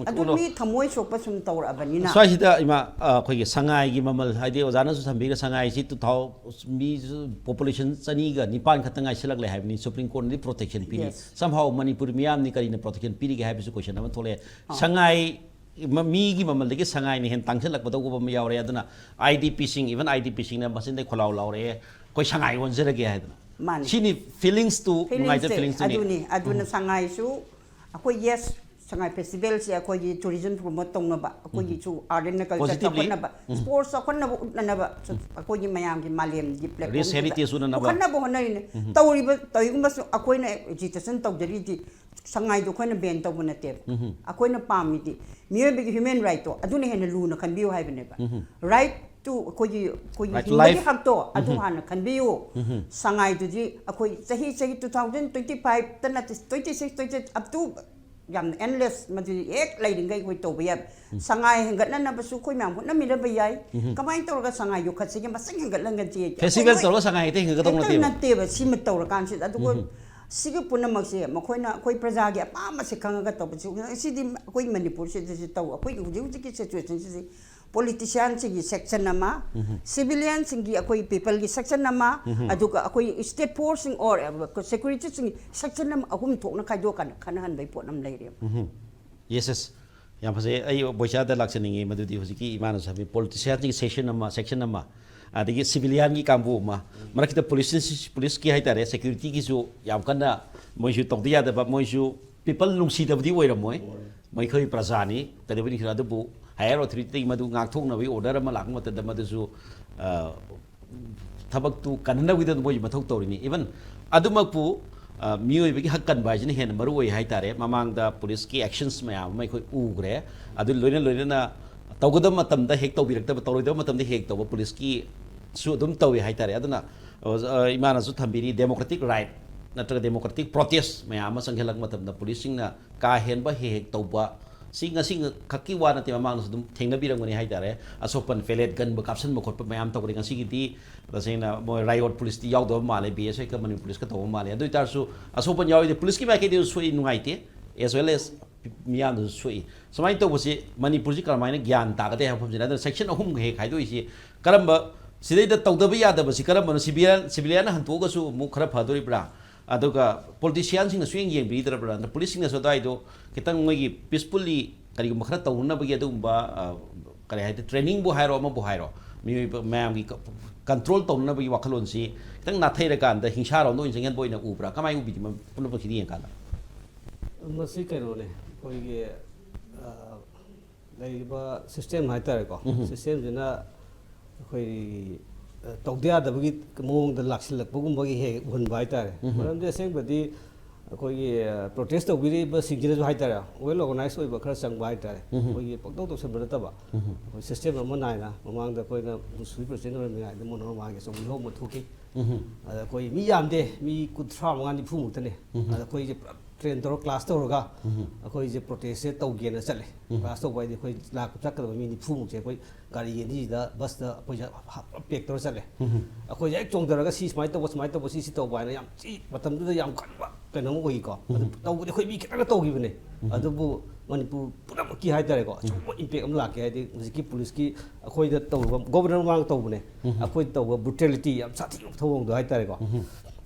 ꯑꯗꯨ ꯎꯠꯂꯣ꯫ ꯃꯤ ꯊꯃꯣꯏ ꯁꯣꯛꯄ ꯁꯨꯝ ꯇꯧꯔꯛꯑꯕꯅꯤꯅ꯫ ꯁ꯭ꯋꯥꯏꯁꯤꯗ ꯏꯃꯥ, ꯑ, ꯑꯩꯈꯣꯏꯒꯤ ꯁꯉꯥꯏꯒꯤ ꯃꯃꯜ, ꯍꯥꯏꯗꯤ ꯑꯣꯖꯥꯅꯁꯨ ꯊꯝꯕꯤꯈ꯭ꯔꯦ, ꯁꯉꯥꯏꯁꯤ ꯇꯨ ꯊꯥꯎ-, ꯃꯤꯁꯨ ꯄꯣꯄꯨꯂꯦꯁꯟ ꯆꯅꯤꯒ ꯅꯤꯄꯥꯟ ꯈꯛꯇ ꯉꯥꯏꯁꯤꯜꯂꯛꯂꯦ ꯍꯥꯏꯕꯅꯤ, ꯁꯨꯄ꯭ꯔꯤꯝ ꯀꯣꯔꯠꯅꯗꯤ ꯄ꯭ꯔꯣꯇꯦꯛꯁꯟ ꯄꯤꯔꯤ꯫ Yes. Somehow ꯃꯅꯤꯄꯨꯔ ꯃꯤꯌꯥꯝꯅꯤ ꯀꯔꯤꯅ ꯄ꯭ꯔꯣꯇꯦꯛꯁꯟ ꯄꯤꯔꯤꯒꯦ ꯍꯥꯏꯕꯁꯨ ꯀꯣꯏꯁꯟ ꯑꯃ ꯊꯣꯛꯂꯛꯑꯦ꯫ ꯑꯥ꯫ ꯁꯉꯥꯏ ꯃ-, ꯃꯤꯒꯤ ꯃꯃꯜꯗꯒꯤ ꯁꯉꯥꯏꯅ ꯍꯦꯟꯅ ꯇꯥꯡꯁꯤꯜꯂꯛꯄꯗꯧꯕ ꯑꯃ ꯌꯥꯎꯔꯦ꯫ ꯑꯗꯨꯅ I D ꯄꯤꯁꯤꯡ, even I D ꯄꯤꯁꯤꯡꯅ ꯃꯆꯤꯟꯗꯩ ꯈꯣꯜꯂꯥꯎ ꯂꯥꯎꯔꯛꯑꯦ, "ꯑꯩꯈꯣꯏ ꯁꯉꯥꯏ ꯑꯣꯟꯖꯔꯒꯦ" ꯍꯥꯏꯗꯅ꯫ ꯃꯥꯅꯤ꯫ ꯁꯤꯅꯤ ꯐꯤꯂꯤꯡꯁꯇꯨ, ꯅꯨꯡꯉꯥꯏꯇꯕ ꯐꯤꯂꯤꯡꯁꯁꯦ ꯐꯤꯂꯤꯡꯁꯇꯨꯅꯤ꯫ ꯑꯗꯨꯅꯤ, ꯑꯗꯨꯅ ꯁꯉꯥꯏꯁꯨ ꯑꯩꯈꯣꯏ, yes, ꯁꯉꯥꯏ ꯐꯦꯁꯇꯤꯚꯦꯜꯁꯦ ꯑꯩꯈꯣꯏꯒꯤ ꯇꯨꯔꯤꯖꯝ ꯄ꯭ꯔꯣꯃꯣꯠ ꯇꯧꯅꯕ, ꯑꯩꯈꯣꯏꯒꯤꯁꯨ ꯑꯥꯔꯠ ꯑꯦꯟ ꯀꯜꯆꯔ Positively. ꯆꯥꯎꯈꯠꯅꯕ, ꯁ꯭ꯄꯣꯔꯠꯁ ꯆꯥꯎꯈꯠꯅꯕ ꯎꯠꯅꯅꯕ ꯑꯩꯈꯣꯏꯒꯤ ꯃꯌꯥꯝꯒꯤ ꯃꯥꯂꯦꯝꯒꯤ Race heritage ꯎꯠꯅꯅꯕ. ꯄꯨꯈꯠꯅꯕ ꯍꯣꯠꯅꯔꯤꯅꯦ꯫ ꯇꯧꯔꯤꯕ ꯇꯧꯔꯤꯒꯨꯝꯕꯁꯨ ꯑꯩꯈꯣꯏꯅ ꯑꯦꯖꯤꯇꯦꯁꯟ ꯇꯧꯖꯔꯤꯗꯤ ꯁꯉꯥꯏꯗꯣ ꯑꯩꯈꯣꯏꯅ ꯕꯦꯟ ꯇꯧꯕ ꯅꯠꯇꯦꯕ꯫ ꯑꯩꯈꯣꯏꯅ ꯄꯥꯝꯃꯤꯗꯤ ꯃꯤꯑꯣꯏꯕꯒꯤ ꯍ꯭ꯌꯨꯃꯦꯟ ꯔꯥꯏꯠꯇꯣ ꯑꯗꯨꯅ ꯍꯦꯟꯅ ꯂꯨꯅ ꯈꯟꯕꯤꯌꯨ ꯍꯥꯏꯕꯅꯦꯕ꯫ ꯔꯥꯏꯠ ꯇꯨ ꯑꯩꯈꯣꯏꯒꯤ ꯑꯩꯈꯣꯏꯒꯤ Right to ꯍꯤꯡꯕꯒꯤ life. ꯍꯛꯇꯣ ꯑꯗꯨ ꯍꯥꯟꯅ ꯈꯟꯕꯤꯌꯨ꯫ ꯁꯉꯥꯏꯗꯨꯗꯤ ꯑꯩꯈꯣꯏ ꯆꯍꯤ ꯆꯍꯤ ꯇꯨ ꯊꯥꯎꯖꯟ ꯇ꯭ꯋꯦꯟꯇꯤ ꯐꯥꯏꯚꯇ ꯅꯠꯇꯦ, twenty six, twenty up two ꯌꯥꯝꯅ ꯑꯦꯟꯂꯦꯁ, ꯃꯗꯨꯗꯤ ꯍꯦꯛ ꯂꯩꯔꯤꯉꯩ ꯑꯩꯈꯣꯏ ꯇꯧꯕ ꯌꯥꯏ꯫ ꯁꯉꯥꯏ ꯍꯦꯟꯒꯠꯅꯅꯕꯁꯨ ꯑꯩꯈꯣꯏ ꯃꯌꯥꯝ ꯍꯣꯠꯅꯃꯤꯟꯅꯕ ꯌꯥꯏ꯫ ꯀꯃꯥꯏꯅ ꯇꯧꯔꯒ ꯁꯉꯥꯏ ꯌꯣꯛꯈꯠꯁꯤꯒꯦ, ꯃꯁꯤꯡ ꯍꯦꯟꯒꯠꯍꯟꯒꯟꯁꯤ? ꯐꯦꯁꯇꯤꯚꯦꯜ ꯇꯧꯔꯒ ꯁꯉꯥꯏ ꯍꯦꯛꯇ ꯍꯦꯟꯒꯠꯀꯗꯧꯕ ꯍꯦꯛꯇ ꯅꯠꯇꯦꯕ. ꯅꯠꯇꯦꯕ, ꯁꯤꯃ ꯇꯧꯔꯀꯥꯟꯁꯤꯗ꯫ ꯑꯗꯨꯒ ꯁꯤꯒꯤ ꯄꯨꯝꯅꯃꯛꯁꯦ ꯃꯈꯣꯏꯅ ꯑꯩꯈꯣꯏ ꯄ꯭ꯔꯖꯥꯒꯤ ꯑꯄꯥꯝꯕꯁꯦ ꯈꯪꯉꯒ ꯇꯧꯕꯁꯤ, ꯁꯤꯗꯤ ꯑꯩꯈꯣꯏ ꯃꯅꯤꯄꯨꯔꯁꯤꯗꯁꯨ ꯇꯧ꯫ ꯑꯩꯈꯣꯏꯒꯤ ꯍꯧꯖꯤꯛ ꯍꯧꯖꯤꯛꯀꯤ ꯁꯤꯆꯨꯋꯦꯁꯟꯁꯤꯗꯤ ꯄꯣꯂꯤꯇꯤꯁꯤꯌꯥꯟꯁꯤꯡꯒꯤ ꯁꯦꯛꯁꯟ ꯑꯃ, ꯁꯤꯚꯤꯂꯤꯌꯟꯁꯤꯡꯒꯤ, ꯑꯩꯈꯣꯏ ꯄꯤꯄꯜꯒꯤ ꯁꯦꯛꯁꯟ ꯑꯃ, ꯑꯗꯨꯒ ꯑꯩꯈꯣꯏ ꯁ꯭ꯇꯦꯠ ꯐꯣꯔꯁꯁꯤꯡ ꯑꯣꯔ ꯁꯦꯀ꯭ꯌꯨꯔꯤꯇꯤꯁꯤꯡꯒꯤ ꯁꯦꯛꯁꯟ ꯑꯃ, ꯑꯍꯨꯝ ꯊꯣꯛꯅ ꯈꯥꯏꯗꯣꯛꯀꯥꯟꯗ ꯈꯟꯅꯍꯟꯕꯒꯤ ꯄꯣꯠ ꯑꯃ ꯂꯩꯔꯦꯕ꯫ ꯌꯦꯁ, ꯌꯦꯁ, ꯌꯥꯝ ꯐꯖꯩ꯫ ꯑꯩ ꯕꯣꯏꯆꯥꯗ ꯂꯥꯛꯆꯅꯤꯡꯉꯤ, ꯃꯗꯨꯗꯤ ꯍꯧꯖꯤꯛꯀꯤ ꯏꯃꯥꯅꯁꯨ ꯍꯥꯏꯕꯤ ꯄꯣꯂꯤꯇꯤꯁꯤꯌꯥꯟꯁꯤꯡꯒꯤ ꯁꯦꯛꯁꯟ ꯑꯃ, ꯁꯦꯛꯁꯟ ꯑꯃ, ꯑꯗꯒꯤ ꯁꯤꯚꯤꯂꯤꯌꯟꯒꯤ ꯀꯥꯡꯕꯨ ꯑꯃ, ꯃꯔꯛꯇ ꯄꯨꯂꯤꯁ, ꯄꯨꯂꯤꯁꯀꯤ ꯍꯥꯏꯇꯥꯔꯦ, ꯁꯦꯀ꯭ꯌꯨꯔꯤꯇꯤꯒꯤꯁꯨ ꯌꯥꯝ ꯀꯟꯅ ꯃꯣꯏꯁꯨ ꯇꯧꯗ ꯌꯥꯗꯕ, ꯃꯣꯏꯁꯨ ꯄꯤꯄꯜ ꯅꯨꯡꯁꯤꯗꯕꯗꯤ ꯑꯣꯏꯔꯝꯃꯣꯏ, ꯃꯈꯣꯏ ꯄ꯭ꯔꯖꯥꯅꯤ, ꯀꯩꯗꯧꯕꯅꯤ ꯈꯔ, ꯑꯗꯨꯕꯨ ꯍꯥꯌꯔ ꯑꯣꯊꯣꯔꯤꯇꯤꯗꯒꯤ ꯃꯗꯨ ꯉꯥꯛꯊꯣꯛꯅꯕꯒꯤ ꯑꯣꯔꯗꯔ ꯑꯃ ꯂꯥꯛꯄ ꯃꯇꯝꯗ ꯃꯗꯨꯁꯨ, ꯑ, ꯊꯕꯛꯇꯨ ꯀꯟꯅꯅꯕꯒꯤꯗꯃꯛ ꯃꯣꯏꯁꯨ ꯃꯊꯧ ꯇꯧꯔꯤꯅꯤ꯫ ꯏꯚꯟ ꯑꯗꯨꯃꯛꯄꯨ, ꯑ, ꯃꯤꯑꯣꯏꯕꯒꯤ ꯍꯛ ꯀꯟꯕ ꯍꯥꯏꯁꯤꯅ ꯍꯦꯟꯅ ꯃꯔꯨ ꯑꯣꯏ ꯍꯥꯏꯇꯥꯔꯦ꯫ ꯃꯃꯥꯡꯗ ꯄꯨꯂꯤꯁꯀꯤ ꯑꯦꯛꯁꯟꯁ ꯃꯌꯥꯝ ꯑꯃ ꯑꯩꯈꯣꯏ ꯎꯈ꯭ꯔꯦ꯫ ꯑꯗꯨ ꯂꯣꯏꯅ ꯂꯣꯏꯅꯅ ꯇꯧꯒꯗꯕ ꯃꯇꯝꯗ ꯍꯦꯛ ꯇꯧꯕꯤꯔꯛꯇꯕ, ꯇꯧꯔꯣꯏꯗꯕ ꯃꯇꯝꯗ ꯍꯦꯛ ꯇꯧꯕ ꯄꯨꯂꯤꯁꯀꯤꯁꯨ ꯑꯗꯨꯝ ꯇꯧꯏ ꯍꯥꯏꯇꯥꯔꯦ꯫ ꯑꯗꯨꯅ, ꯑ, ꯏꯃꯥꯅꯁꯨ ꯊꯝꯕꯤꯔꯤ, ꯗꯦꯃꯣꯀ꯭ꯔꯦꯇꯤꯛ ꯔꯥꯏꯠ ꯅꯠꯇ꯭ꯔꯒ ꯗꯦꯃꯣꯀ꯭ꯔꯦꯇꯤꯛ ꯄ꯭ꯔꯣꯇꯦꯁ ꯃꯌꯥꯝ ꯑꯃ ꯆꯪꯁꯤꯜꯂꯛꯄ ꯃꯇꯝꯗ ꯄꯨꯂꯤꯁꯁꯤꯡꯅ ꯀꯥ ꯍꯦꯟꯕ ꯍꯦꯛ ꯍꯦꯛ ꯇꯧꯕ, ꯁꯤ ꯉꯁꯤ ꯈꯛꯀꯤ ꯋꯥ ꯅꯠꯇꯦ, ꯃꯃꯥꯡꯗꯁꯨ ꯑꯗꯨꯝ ꯊꯦꯡꯅꯕꯤꯔꯝꯒꯅꯤ ꯍꯥꯏꯇꯥꯔꯦ꯫ ꯑꯁꯣꯛꯄꯟ, ꯄꯦꯂꯦꯠ ꯒꯟꯕ, ꯀꯥꯞꯁꯤꯟꯕ ꯈꯣꯠꯄ ꯃꯌꯥꯝ ꯇꯧꯈ꯭ꯔꯦ꯫ ꯉꯁꯤꯒꯤꯗꯤ ꯇꯁꯦꯡꯅ ꯃꯣꯏ ꯔꯥꯏꯑꯣꯠ ꯄꯨꯂꯤꯁꯇꯤ ꯌꯥꯎꯗꯕ ꯃꯥꯜꯂꯦ, ꯕꯤ ꯑꯦꯁ ꯑꯦꯐꯀ ꯃꯅꯤꯄꯨꯔ ꯄꯨꯂꯤꯁꯀ ꯇꯧꯕ ꯃꯥꯜꯂꯦ꯫ ꯑꯗꯨ ꯑꯣꯏꯇꯥꯔꯁꯨ ꯑꯁꯣꯛꯄꯟ ꯌꯥꯎꯔꯤꯗꯤ ꯄꯨꯂꯤꯁꯀꯤ ꯃꯥꯏꯀꯩꯗꯁꯨ ꯁꯣꯛꯏ, ꯅꯨꯡꯉꯥꯏꯇꯦ, ꯑꯦꯁ ꯋꯦꯜ ꯑꯦꯁ ꯃꯤꯌꯥꯝꯗꯁꯨ ꯁꯣꯛꯏ꯫ ꯁꯨꯃꯥꯏꯅ ꯇꯧꯕꯁꯤ ꯃꯅꯤꯄꯨꯔꯁꯤ ꯀꯔꯝꯍꯥꯏꯅ ꯒ꯭ꯌꯥꯟ ꯇꯥꯒꯗꯦ ꯍꯥꯏꯕ ꯃꯐꯝꯁꯤꯅ꯫ ꯑꯗꯨꯅ ꯁꯦꯛꯁꯟ ꯑꯍꯨꯝꯒ ꯍꯦꯛ ꯈꯥꯏꯗꯣꯛꯏꯁꯤ ꯀꯔꯝꯕ, ꯁꯤꯗꯩꯗ ꯇꯧꯗꯕ ꯌꯥꯗꯕꯁꯤ ꯀꯔꯝꯕꯅꯣ? ꯁꯤꯚꯤꯂꯤꯌꯟ, ꯁꯤꯚꯤꯂꯤꯌꯟꯅ ꯍꯟꯇꯣꯛꯑꯒꯁꯨ ꯑꯃꯨꯛ ꯈꯔ ꯐꯗꯣꯔꯤꯕ꯭ꯔꯥ? ꯑꯗꯨꯒ ꯄꯣꯂꯤꯇꯤꯁꯤꯌꯥꯟꯁꯤꯡꯅꯁꯨ ꯌꯦꯡ ꯌꯦꯡꯕꯤꯗ꯭ꯔꯕ꯭ꯔꯥ? ꯑꯗ ꯄꯨꯂꯤꯁꯁꯤꯡꯅꯁꯨ ꯑꯗꯨꯋꯥꯏꯗꯣ ꯈꯤꯇꯪ ꯃꯣꯏꯒꯤ ꯄꯤꯁꯐꯨꯜꯂꯤ ꯀꯔꯤꯒꯨꯝꯕ ꯈꯔ ꯇꯧꯅꯅꯕꯒꯤ ꯑꯗꯨꯒꯨꯝꯕ, ꯑ, ꯀꯔꯤ ꯍꯥꯏꯗꯤ, ꯇ꯭ꯔꯦꯅꯤꯡꯕꯨ ꯍꯥꯏꯔꯣ, ꯑꯃꯕꯨ ꯍꯥꯏꯔꯣ, ꯃꯤꯑꯣꯏꯕ ꯃꯌꯥꯝꯒꯤ ꯀ-, ꯀꯟꯇ꯭ꯔꯣꯜ ꯇꯧꯅꯅꯕꯒꯤ ꯋꯥꯈꯜꯂꯣꯟꯁꯤ ꯈꯤꯇꯪ ꯅꯥꯊꯩꯔꯀꯥꯟꯗ ꯍꯤꯡꯁꯥꯔꯣꯝꯗ ꯑꯣꯏꯅ ꯆꯪꯍꯟꯕ ꯑꯣꯏꯅ ꯎꯕ꯭ꯔꯥ? ꯀꯃꯥꯏꯅ ꯎꯕꯤꯒꯦ, ꯃ-, ꯄꯨꯝꯅꯃꯛꯁꯤꯗ ꯌꯦꯡꯀꯥꯟꯗ? ꯃꯁꯤ ꯀꯩꯅꯣꯅꯦ, ꯑꯩꯈꯣꯏꯒꯤ ꯑ, ꯂꯩꯔꯤꯕ ꯁꯤꯁꯇꯦꯝ ꯍꯥꯏꯇꯥꯔꯦꯀꯣ, ꯁꯤꯁꯇꯦꯝꯁꯤꯅ ꯑꯩꯈꯣꯏ ꯑ, ꯇꯧꯗ ꯌꯥꯗꯕꯒꯤ ꯃꯑꯣꯡꯗ ꯂꯥꯛꯁꯤꯜꯂꯛꯄꯒꯨꯝꯕꯒꯤ ꯍꯦꯛ ꯎꯍꯟꯕ ꯍꯥꯏꯇꯥꯔꯦ꯫ ꯃꯔꯝꯗꯤ ꯑꯁꯦꯡꯕꯗꯤ ꯑꯩꯈꯣꯏꯒꯤ ꯄ꯭ꯔꯣꯇꯦꯁ ꯇꯧꯕꯤꯔꯤꯕ ꯁꯤꯡꯁꯤꯅꯁꯨ ꯍꯥꯏꯇꯥꯔꯦ, ꯋꯦꯜ ꯑꯣꯔꯒꯅꯥꯏꯖ ꯑꯣꯏꯕ ꯈꯔ ꯆꯪꯕ ꯍꯥꯏꯇꯥꯔꯦ꯫ ꯑꯩꯈꯣꯏꯒꯤ ꯄꯪꯇꯧ ꯇꯧꯁꯟꯕ ꯅꯠꯇꯕ, ꯑꯩꯈꯣꯏ ꯁꯤꯁꯇꯦꯝ ꯑꯃ ꯅꯥꯏꯅ ꯃꯃꯥꯡꯗ ꯑꯩꯈꯣꯏꯅ ꯃꯨꯁꯨꯔꯤ ꯄ꯭ꯔꯁꯤꯗꯦꯟ ꯑꯣꯏꯔꯤꯉꯩꯗ ꯃꯣꯅꯣꯔꯃꯥꯒꯤ ꯑꯆꯧꯕ ꯏꯍꯧ ꯑꯃ ꯊꯣꯛꯈꯤ꯫ ꯑꯗ ꯑꯩꯈꯣꯏ ꯃꯤ ꯌꯥꯝꯗꯦ, ꯃꯤ ꯀꯨꯟꯊ꯭ꯔꯥ ꯃꯉꯥ ꯅꯤꯐꯨ ꯃꯨꯛꯇꯅꯦ꯫ ꯑꯗ ꯑꯩꯈꯣꯏꯁꯦ ꯄꯨꯂꯞ ꯇ꯭ꯔꯦꯟ ꯇꯧꯔ ꯀ꯭ꯂꯥꯁ ꯇꯧꯔꯒ ꯑꯩꯈꯣꯏꯁꯦ ꯄ꯭ꯔꯣꯇꯦꯁꯁꯦ ꯇꯧꯒꯦꯅ ꯆꯠꯂꯦ꯫ ꯀ꯭ꯂꯥꯁ ꯇꯧꯕ ꯍꯥꯏꯗꯤ ꯑꯩꯈꯣꯏ ꯂꯥꯛꯄ ꯆꯠꯀꯗꯕ ꯃꯤ ꯅꯤꯐꯨ ꯃꯨꯛꯁꯦ ꯑꯩꯈꯣꯏ ꯒꯥꯔꯤ ꯑꯅꯤꯁꯤꯗ, ꯕꯁꯇ ꯑꯩꯈꯣꯏꯁꯦ ꯄꯦꯛ ꯇꯧꯔ ꯆꯠꯂꯦ꯫ ꯑꯩꯈꯣꯏꯁꯦ ꯍꯦꯛ ꯆꯣꯡꯊꯔꯒ ꯁꯤ ꯁꯨꯃꯥꯏꯅ ꯇꯧꯕ, ꯁꯨꯃꯥꯏꯅ ꯇꯧꯕ, ꯁꯤ ꯁꯤ ꯇꯧꯕ ꯍꯥꯏꯅ ꯌꯥꯝ ꯊꯤ ꯃꯇꯝꯗꯨꯗ ꯌꯥꯝ ꯀꯟꯕ ꯀꯩꯅꯣꯝ ꯑꯣꯏꯀꯣ꯫ ꯑꯗꯨ ꯇꯧꯕꯗꯤ ꯑꯩꯈꯣꯏ ꯃꯤ ꯈꯤꯇꯪꯒ ꯇꯧꯈꯤꯕꯅꯦ꯫ ꯑꯗꯨꯕꯨ ꯃꯅꯤꯄꯨꯔ ꯄꯨꯝꯅꯃꯛꯀꯤ ꯍꯥꯏꯇꯥꯔꯦꯀꯣ, ꯑꯆꯧꯕ ꯏꯝꯄꯦꯛ ꯑꯃ ꯂꯥꯛꯀꯦ ꯍꯥꯏꯗꯤ ꯍꯧꯖꯤꯛꯀꯤ ꯄꯨꯂꯤꯁꯀꯤ ꯑꯩꯈꯣꯏꯗ ꯇꯧꯔꯨꯕ, ꯒꯣꯕꯔꯅꯔ ꯃꯃꯥꯡꯗ ꯇꯧꯕꯅꯦ, ꯑꯩꯈꯣꯏꯗ ꯇꯧꯕ ꯕ꯭ꯔꯨꯇꯦꯂꯤꯇꯤ ꯌꯥꯝ ꯁꯥꯊꯤꯕ ꯊꯧꯑꯣꯡꯗꯣ ꯍꯥꯏꯇꯥꯔꯦꯀꯣ꯫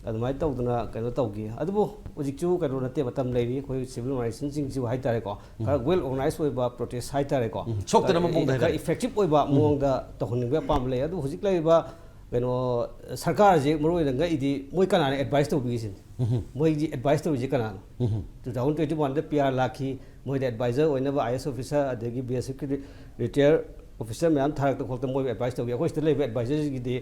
ꯑꯗꯨꯃꯥꯏꯅ ꯇꯧꯗꯅ ꯀꯩꯅꯣ ꯇꯧꯈꯤ꯫ ꯑꯗꯨꯕꯨ ꯍꯧꯖꯤꯛꯁꯨ ꯀꯩꯅꯣ ꯅꯠꯇꯦ, ꯃꯇꯝ ꯂꯩꯔꯤ꯫ ꯑꯩꯈꯣꯏ ꯁꯤꯚꯤꯜ ꯑꯣꯔꯒꯅꯥꯏꯖꯦꯁꯟꯁꯤꯡꯁꯤꯕꯨ ꯍꯥꯏꯇꯥꯔꯦꯀꯣ, ꯈꯔ ꯋꯦꯜ ꯑꯣꯔꯒꯅꯥꯏꯖ ꯑꯣꯏꯕ ꯄ꯭ꯔꯣꯇꯦꯁ ꯍꯥꯏꯇꯥꯔꯦꯀꯣ, ꯁꯣꯛꯇꯅꯕ ꯃꯑꯣꯡꯗ ꯈꯔ ꯍꯥꯏꯇꯥꯔꯦ꯫ ꯏꯐꯦꯛꯇꯤꯞ ꯑꯣꯏꯕ ꯃꯑꯣꯡꯗ ꯇꯧꯍꯟꯅꯤꯡꯕꯒꯤ ꯑꯄꯥꯝꯕ ꯂꯩ꯫ ꯑꯗꯨꯕꯨ ꯍꯧꯖꯤꯛ ꯂꯩꯔꯤꯕ ꯀꯩꯅꯣ ꯁꯔꯀꯥꯔꯁꯦ ꯃꯔꯨ ꯑꯣꯏꯅ ꯉꯛꯏꯗꯤ ꯃꯣꯏ ꯀꯅꯥꯅ ꯑꯦꯗꯚꯥꯏꯁ ꯇꯧꯕꯤꯒꯦ ꯁꯤꯅꯤ꯫ ꯃꯣꯏꯒꯤ ꯑꯦꯗꯚꯥꯏꯁ ꯇꯧꯔꯤꯁꯦ ꯀꯅꯥꯅꯣ? ꯇꯨ ꯊꯥꯎꯖꯟ ꯇ꯭ꯋꯦꯟꯇꯤ ꯋꯥꯟꯗ ꯄꯤ ꯑꯥꯔ ꯂꯥꯛꯈꯤ, ꯃꯣꯏꯗ ꯑꯦꯗꯚꯥꯏꯖꯔ ꯑꯣꯏꯅꯕ ꯑꯥꯏ ꯑꯦꯁ ꯑꯣꯐꯤꯁꯔ ꯑꯗꯒꯤ ꯕꯤ ꯑꯦꯁ ꯑꯦꯐꯀꯤ ꯔꯤꯇꯥꯌꯔ ꯑꯣꯐꯤꯁꯔ ꯃꯌꯥꯝ ꯊꯥꯔꯛꯇ ꯈꯣꯠꯇ ꯃꯣꯏ ꯑꯦꯗꯚꯥꯏꯁ ꯇꯧꯈꯤ꯫ ꯑꯩꯈꯣꯏ ꯁꯤꯗ ꯂꯩꯕ ꯑꯦꯗꯚꯥꯏꯖꯔꯁꯤꯡꯒꯤꯗꯤ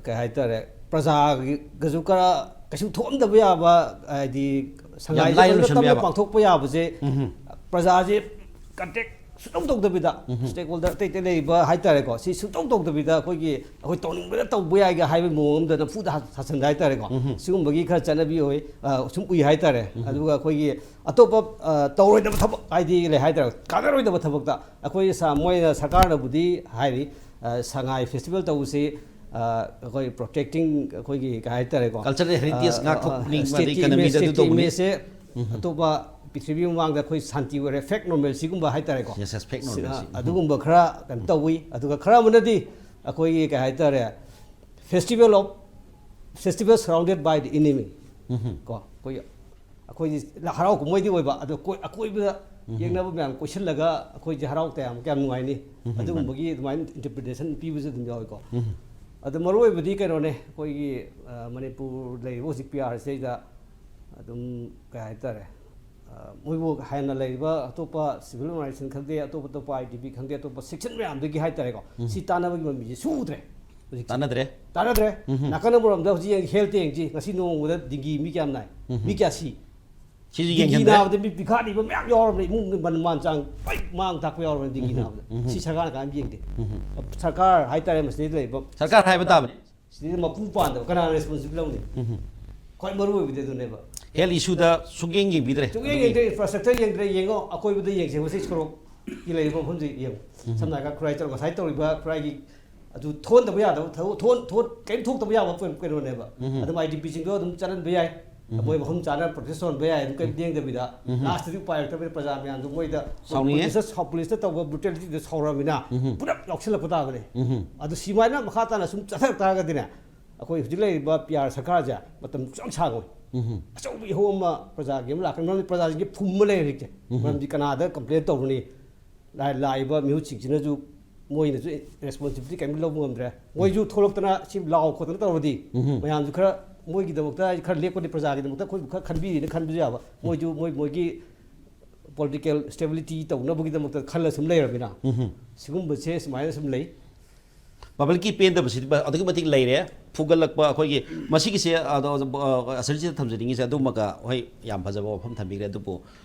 ꯀꯩ ꯍꯥꯏꯇꯥꯔꯦ, ꯄ꯭ꯔꯖꯥꯒꯁꯨ ꯈꯔ ꯀꯩꯁꯨ ꯊꯣꯛꯍꯟꯗꯕ ꯌꯥꯕ, ꯍꯥꯏꯗꯤ ꯁꯉꯥꯏꯁꯦ ꯂꯥꯏꯅ ꯐꯖꯅ ꯂꯣꯏꯁꯤꯟꯕ ꯇꯞꯅ ꯌꯥꯕ꯫ ꯄꯥꯡꯊꯣꯛꯄ ꯌꯥꯕꯁꯦ ꯄ꯭ꯔꯖꯥꯁꯦ ꯀꯟꯇꯦꯛ ꯁꯨꯡꯇꯧ ꯇꯧꯗꯕꯤꯗ, ꯁ꯭ꯇꯦꯛ ꯍꯣꯜꯗꯔ ꯑꯇꯩ ꯑꯇꯩ ꯂꯩꯔꯤꯕ ꯍꯥꯏꯇꯥꯔꯦꯀꯣ, ꯁꯤ ꯁꯨꯡꯇꯧ ꯇꯧꯗꯕꯤꯗ ꯑꯩꯈꯣꯏꯒꯤ ꯑꯩꯈꯣꯏ ꯇꯧꯅꯤꯡꯕꯗ ꯇꯧꯕ ꯌꯥꯏꯒ ꯍꯥꯏꯕꯒꯤ ꯃꯑꯣꯡ ꯑꯃꯗ ꯅꯝꯐꯨꯗ ꯍꯥ-, ꯁꯥꯁꯟꯗ ꯍꯥꯏꯇꯥꯔꯦꯀꯣ꯫ ꯁꯤꯒꯨꯝꯕꯒꯤ ꯈꯔ ꯆꯠꯅꯕꯤ ꯑꯣꯏ, ꯑ, ꯁꯨꯝ ꯎꯏ ꯍꯥꯏꯇꯥꯔꯦ꯫ ꯑꯗꯨꯒ ꯑꯩꯈꯣꯏꯒꯤ ꯑꯇꯣꯞꯄ, ꯑ, ꯇꯧꯔꯣꯏꯗꯕ ꯊꯕꯛ ꯍꯥꯏꯗꯤ ꯂꯩ ꯍꯥꯏꯇꯥꯔꯦ, ꯀꯥꯟꯅꯔꯣꯏꯗꯕ ꯊꯕꯛꯇ ꯑꯩꯈꯣꯏ ꯁ-, ꯃꯣꯏꯅ ꯁꯔꯀꯥꯔꯅꯕꯨꯗꯤ ꯍꯥꯏꯔꯤ, ꯑ, ꯁꯉꯥꯏ ꯐꯦꯁꯇꯤꯚꯦꯜ ꯇꯧꯕꯁꯤ, ꯑ, ꯑꯩꯈꯣꯏ ꯄ꯭ꯔꯣꯇꯦꯛꯇꯤꯡ ꯑꯩꯈꯣꯏꯒꯤ ꯀꯩ ꯍꯥꯏꯇꯥꯔꯦꯀꯣ, ꯀꯜꯆꯔꯦꯜ ꯍꯦꯔꯤꯇꯦꯖ ꯑ, ꯑ, ꯉꯥꯛꯊꯣꯛꯅꯤꯡꯕ ꯑꯗꯩ ꯁ꯭ꯇꯦꯠꯀꯤ ꯏꯀꯅꯃꯤꯗ ꯏꯃꯦꯖ, ꯑꯗꯨ ꯁ꯭ꯇꯦꯠꯀꯤ ꯇꯧꯕꯅꯤ꯫ ꯏꯃꯦꯖꯁꯦ ꯑꯇꯣꯞꯄ ꯄ꯭ꯔꯤꯊꯤꯕꯤ ꯃꯃꯥꯡꯗ ꯑꯩꯈꯣꯏ ꯁꯥꯟꯇꯤ ꯑꯣꯏꯔꯦ, ꯐꯦꯛ ꯅꯣꯔꯃꯦꯜꯁꯤꯒꯨꯝꯕ ꯍꯥꯏꯇꯥꯔꯦꯀꯣ꯫ Yes, yes, fake ꯁꯤ-, normalcy. ꯑ, ꯑꯗꯨꯒꯨꯝꯕ ꯈꯔ ꯀꯩꯅꯣ ꯇꯧꯏ꯫ ꯑꯗꯨꯒ ꯈꯔ ꯑꯃꯅꯗꯤ ꯑꯩꯈꯣꯏꯒꯤ ꯀꯩ ꯍꯥꯏꯇꯥꯔꯦ, festival of, festival surrounded by the enemy. ꯀꯣ, ꯑꯩꯈꯣꯏ, ꯑꯩꯈꯣꯏꯗꯤ ꯍꯔꯥꯎ ꯀꯨꯝꯍꯩꯗꯤ ꯑꯣꯏꯕ, ꯑꯗꯣ ꯀꯣꯏ-, ꯑꯀꯣꯏꯕꯗ ꯌꯦꯡꯅꯕ ꯃꯌꯥꯝ ꯀꯣꯏꯁꯤꯜꯂꯒ ꯑꯩꯈꯣꯏꯁꯦ ꯍꯔꯥꯎ ꯇꯌꯥꯝꯕ ꯀꯌꯥꯝ ꯅꯨꯡꯉꯥꯏꯅꯤ꯫ ꯑꯗꯨꯒꯨꯝꯕꯒꯤ ꯑꯗꯨꯃꯥꯏꯅ ꯏꯟꯇꯔꯄ꯭ꯔꯤꯇꯦꯁꯟ ꯄꯤꯕꯁꯨ ꯑꯗꯨꯝ ꯌꯥꯎꯏꯀꯣ꯫ ꯑꯗꯣ ꯃꯔꯨ ꯑꯣꯏꯕꯗꯤ ꯀꯩꯅꯣꯅꯦ, ꯑꯩꯈꯣꯏꯒꯤ, ꯑ, ꯃꯅꯤꯄꯨꯔ ꯂꯩꯔꯤꯕ ꯍꯧꯖꯤꯛ ꯄꯤ ꯑꯥꯔꯁꯤꯗꯩꯗ ꯑꯗꯨꯝ ꯀꯩ ꯍꯥꯏꯇꯥꯔꯦ, ꯑ, ꯃꯣꯏꯕꯨ ꯍꯥꯟꯅ ꯂꯩꯔꯤꯕ ꯑꯇꯣꯞꯄ civil organization ꯈꯪꯗꯦ, ꯑꯇꯣꯞ ꯑꯇꯣꯞꯄ I D P ꯈꯪꯗꯦ, ꯑꯇꯣꯞꯄ section ꯃꯌꯥꯝꯗꯒꯤ ꯍꯥꯏꯇꯥꯔꯦꯀꯣ, ꯎꯝ꯫ ꯁꯤ ꯇꯥꯟꯅꯕꯒꯤ ꯃꯃꯤꯁꯦ ꯁꯨꯗ꯭ꯔꯦ ꯍꯧꯖꯤꯛ꯫ ꯇꯥꯟꯅꯗ꯭ꯔꯦ꯫ ꯇꯥꯟꯅꯗ꯭ꯔꯦ꯫ ꯎꯝ꯫ ꯅꯥꯀꯟ ꯑꯃꯔꯣꯝꯗ ꯍꯧꯖꯤꯛ ꯌꯦꯡ health ꯌꯦꯡꯁꯤ, ꯉꯁꯤ ꯅꯣꯡꯃꯗ dengue ꯃꯤ ꯀꯌꯥꯝ ꯅꯥꯏ? ꯎꯝ꯫ ꯃꯤ ꯀꯌꯥ ꯁꯤ? ꯁꯤꯁꯨ dengue ꯌꯦꯡꯁꯤꯟꯗ꯭ꯔꯦ꯫ ꯅꯥꯕꯗ ꯃꯤ ꯄꯤꯈꯥꯠꯂꯤꯕ ꯃꯌꯥꯝ ꯌꯥꯎꯔꯕꯅꯤ, ꯏꯃꯨꯡꯒꯤ ꯃꯟ ꯃꯥꯟ ꯆꯥꯡ ꯂꯣꯏ ꯃꯥꯡ ꯊꯥꯛꯄ ꯌꯥꯎꯔꯕꯅꯤ dengue ꯎꯝ꯫ ꯅꯥꯕꯗ꯫ ꯎꯝ꯫ ꯁꯤ ꯁꯔꯀꯥꯔꯅ ꯀꯔꯤꯝ ꯌꯦꯡꯗꯦ꯫ ꯎꯝ꯫ ꯁꯔꯀꯥꯔ ꯍꯥꯏꯇꯥꯔꯦ, ꯃꯁꯤꯗ ꯂꯩꯔꯤꯕ ꯁꯔꯀꯥꯔ ꯍꯥꯏꯕ ꯇꯥꯕꯅꯤ꯫ ꯁꯤꯗ ꯃꯄꯨ ꯄꯥꯟꯗꯕ ꯀꯅꯥꯅ responsible ꯂꯧꯅꯤ? ꯎꯝ꯫ ꯈ꯭ꯋꯥꯏ ꯃꯔꯨ ꯑꯣꯏꯕꯗꯤ ꯑꯗꯨꯅꯦꯕ꯫ Health issue ꯗ ꯁꯨꯛꯌꯦꯡ ꯌꯦꯡꯕꯤꯗ꯭ꯔꯦ꯫ ꯁꯨꯛꯌꯦꯡ ꯌꯦꯡꯗꯦ, infrastructure ꯌꯦꯡꯗ꯭ꯔꯦ꯫ ꯌꯦꯡꯉꯣ, ꯑꯀꯣꯏꯕꯗ ꯌꯦꯡꯁꯦ, ꯃꯁꯤ ꯁꯣꯔꯣꯛꯀꯤ ꯂꯩꯔꯤꯕ ꯃꯐꯝꯁꯤ ꯌꯦꯡꯉꯣ꯫ ꯎꯝ꯫ ꯁꯝꯅ ꯍꯥꯏꯔꯒ ꯈꯨꯔꯥꯏ ꯆꯠꯂꯣ, ꯉꯁꯥꯏ ꯇꯧꯔꯤꯕ ꯈꯨꯔꯥꯏꯒꯤ ꯑꯗꯨ ꯊꯣꯟꯗꯕ ꯌꯥꯗꯕ ꯊꯕꯛ, ꯊꯣꯟ-, ꯊꯣꯟ-, ꯀꯔꯤꯝ ꯊꯣꯛꯇꯕ ꯌꯥꯕ ꯀꯩꯅꯣ-, ꯀꯩꯅꯣꯅꯦꯕ꯫ ꯎꯝ꯫ ꯑꯗꯨꯝ I D P ꯁꯤꯡꯗꯣ ꯑꯗꯨꯝ ꯆꯠꯍꯟꯕ ꯌꯥꯏ꯫ ꯎꯝ꯫ ꯃꯣꯏ ꯃꯐꯝ ꯆꯥꯅ protest ꯇꯧꯍꯟꯕ ꯌꯥꯏ꯫ ꯑꯗꯨꯝ ꯀꯔꯤꯝ ꯌꯦꯡꯗꯕꯤꯗ꯫ ꯎꯝ꯫ Last ꯇꯗꯤ ꯎꯄꯥꯏ ꯂꯩꯔꯛꯇꯕꯅꯤꯅ ꯄ꯭ꯔꯖꯥ ꯃꯌꯥꯝꯗꯣ ꯃꯣꯏꯗ ꯁꯥꯎꯅꯤꯡꯉꯦ꯫ police ꯇ ꯁꯥꯎ-, police ꯇ ꯇꯧꯕ brutality ꯗ ꯁꯥꯎꯔꯕꯅꯤꯅ ꯎꯝ꯫ ꯄꯨꯂꯞ ꯌꯥꯎꯁꯜꯂꯛꯄ ꯇꯥꯕꯅꯤ꯫ ꯎꯝ꯫ ꯑꯗꯨ ꯁꯤꯃꯥꯏꯅ ꯃꯈꯥ ꯇꯥꯅ ꯁꯨꯝ ꯆꯠꯊꯔꯛ ꯇꯥꯔꯒꯗꯤꯅꯦ, ꯑꯩꯈꯣꯏ ꯍꯧꯖꯤꯛ ꯂꯩꯔꯤꯕ P R ꯁꯔꯀꯥꯔꯁꯦ ꯃꯇꯝ ꯁꯨꯡꯁꯥꯡ ꯁꯥꯡꯉꯣꯏ꯫ ꯎꯝ꯫ ꯑꯆꯧꯕ ꯏꯍꯧ ꯑꯃ ꯄ꯭ꯔꯖꯥꯒꯤ ꯑꯃ ꯂꯥꯛꯀꯅꯤ꯫ ꯃꯔꯝꯗꯤ ꯄ꯭ꯔꯖꯥꯁꯤꯡꯁꯦ ꯐꯨꯝꯕ ꯂꯩꯔꯦ ꯍꯧꯖꯤꯛꯁꯦ꯫ ꯎꯝ꯫ ꯃꯔꯝꯗꯤ ꯀꯅꯥꯗ complain ꯇꯧꯔꯨꯅꯤ? ꯂꯥ-, ꯂꯥꯛꯏꯕ ꯃꯤꯍꯨꯠꯁꯤꯡꯁꯤꯅꯁꯨ, ꯃꯣꯏꯅꯁꯨ responsibility ꯀꯔꯤꯝ ꯂꯧꯕ ꯉꯝꯗ꯭ꯔꯦ꯫ ꯃꯣꯏꯁꯨ ꯊꯣꯛꯂꯛꯇꯅ ꯁꯤ ꯂꯥꯎ ꯈꯣꯠꯇꯅ ꯇꯧꯔꯗꯤ ꯎꯝ꯫ ꯃꯌꯥꯝꯁꯨ ꯈꯔ ꯃꯣꯏꯒꯤꯗꯃꯛꯇ ꯈꯔ ꯂꯦꯞꯄꯗꯤ ꯄ꯭ꯔꯖꯥꯒꯤꯗꯃꯛꯇ ꯑꯩꯈꯣꯏꯕꯨ ꯈꯔ ꯈꯟꯕꯤꯔꯤꯅ ꯈꯟꯕꯁꯨ ꯌꯥꯕ꯫ ꯃꯣꯏꯁꯨ ꯃꯣꯏ, ꯃꯣꯏꯒꯤ political stability ꯇꯧꯅꯕꯒꯤꯗꯃꯛꯇ ꯈꯜꯂ ꯁꯨꯝ ꯂꯩꯔꯕꯅꯤꯅ ꯎꯝ꯫ ꯁꯤꯒꯨꯝꯕꯁꯦ ꯁꯨꯃꯥꯏꯅ ꯁꯨꯝ ꯂꯩ꯫ Public ꯀꯤ ꯄꯦꯟꯗꯕꯁꯤꯗꯤ ꯑꯗꯨꯛꯀꯤ ꯃꯇꯤꯛ ꯂꯩꯔꯦ꯫ ꯐꯨꯒꯠꯂꯛꯄ ꯑꯩꯈꯣꯏꯒꯤ ꯃꯁꯤꯒꯤꯁꯦ, ꯑꯗꯣ, ꯑ, ꯑꯁꯔꯖꯤꯠꯇ ꯊꯝꯖꯅꯤꯡꯉꯤꯁꯦ ꯑꯗꯨꯃꯒ, ꯍꯣꯏ, ꯌꯥꯝ ꯐꯖꯕ ꯋꯥꯐꯝ ꯊꯝꯕꯤꯈ꯭ꯔꯦ꯫ ꯑꯗꯨꯕꯨ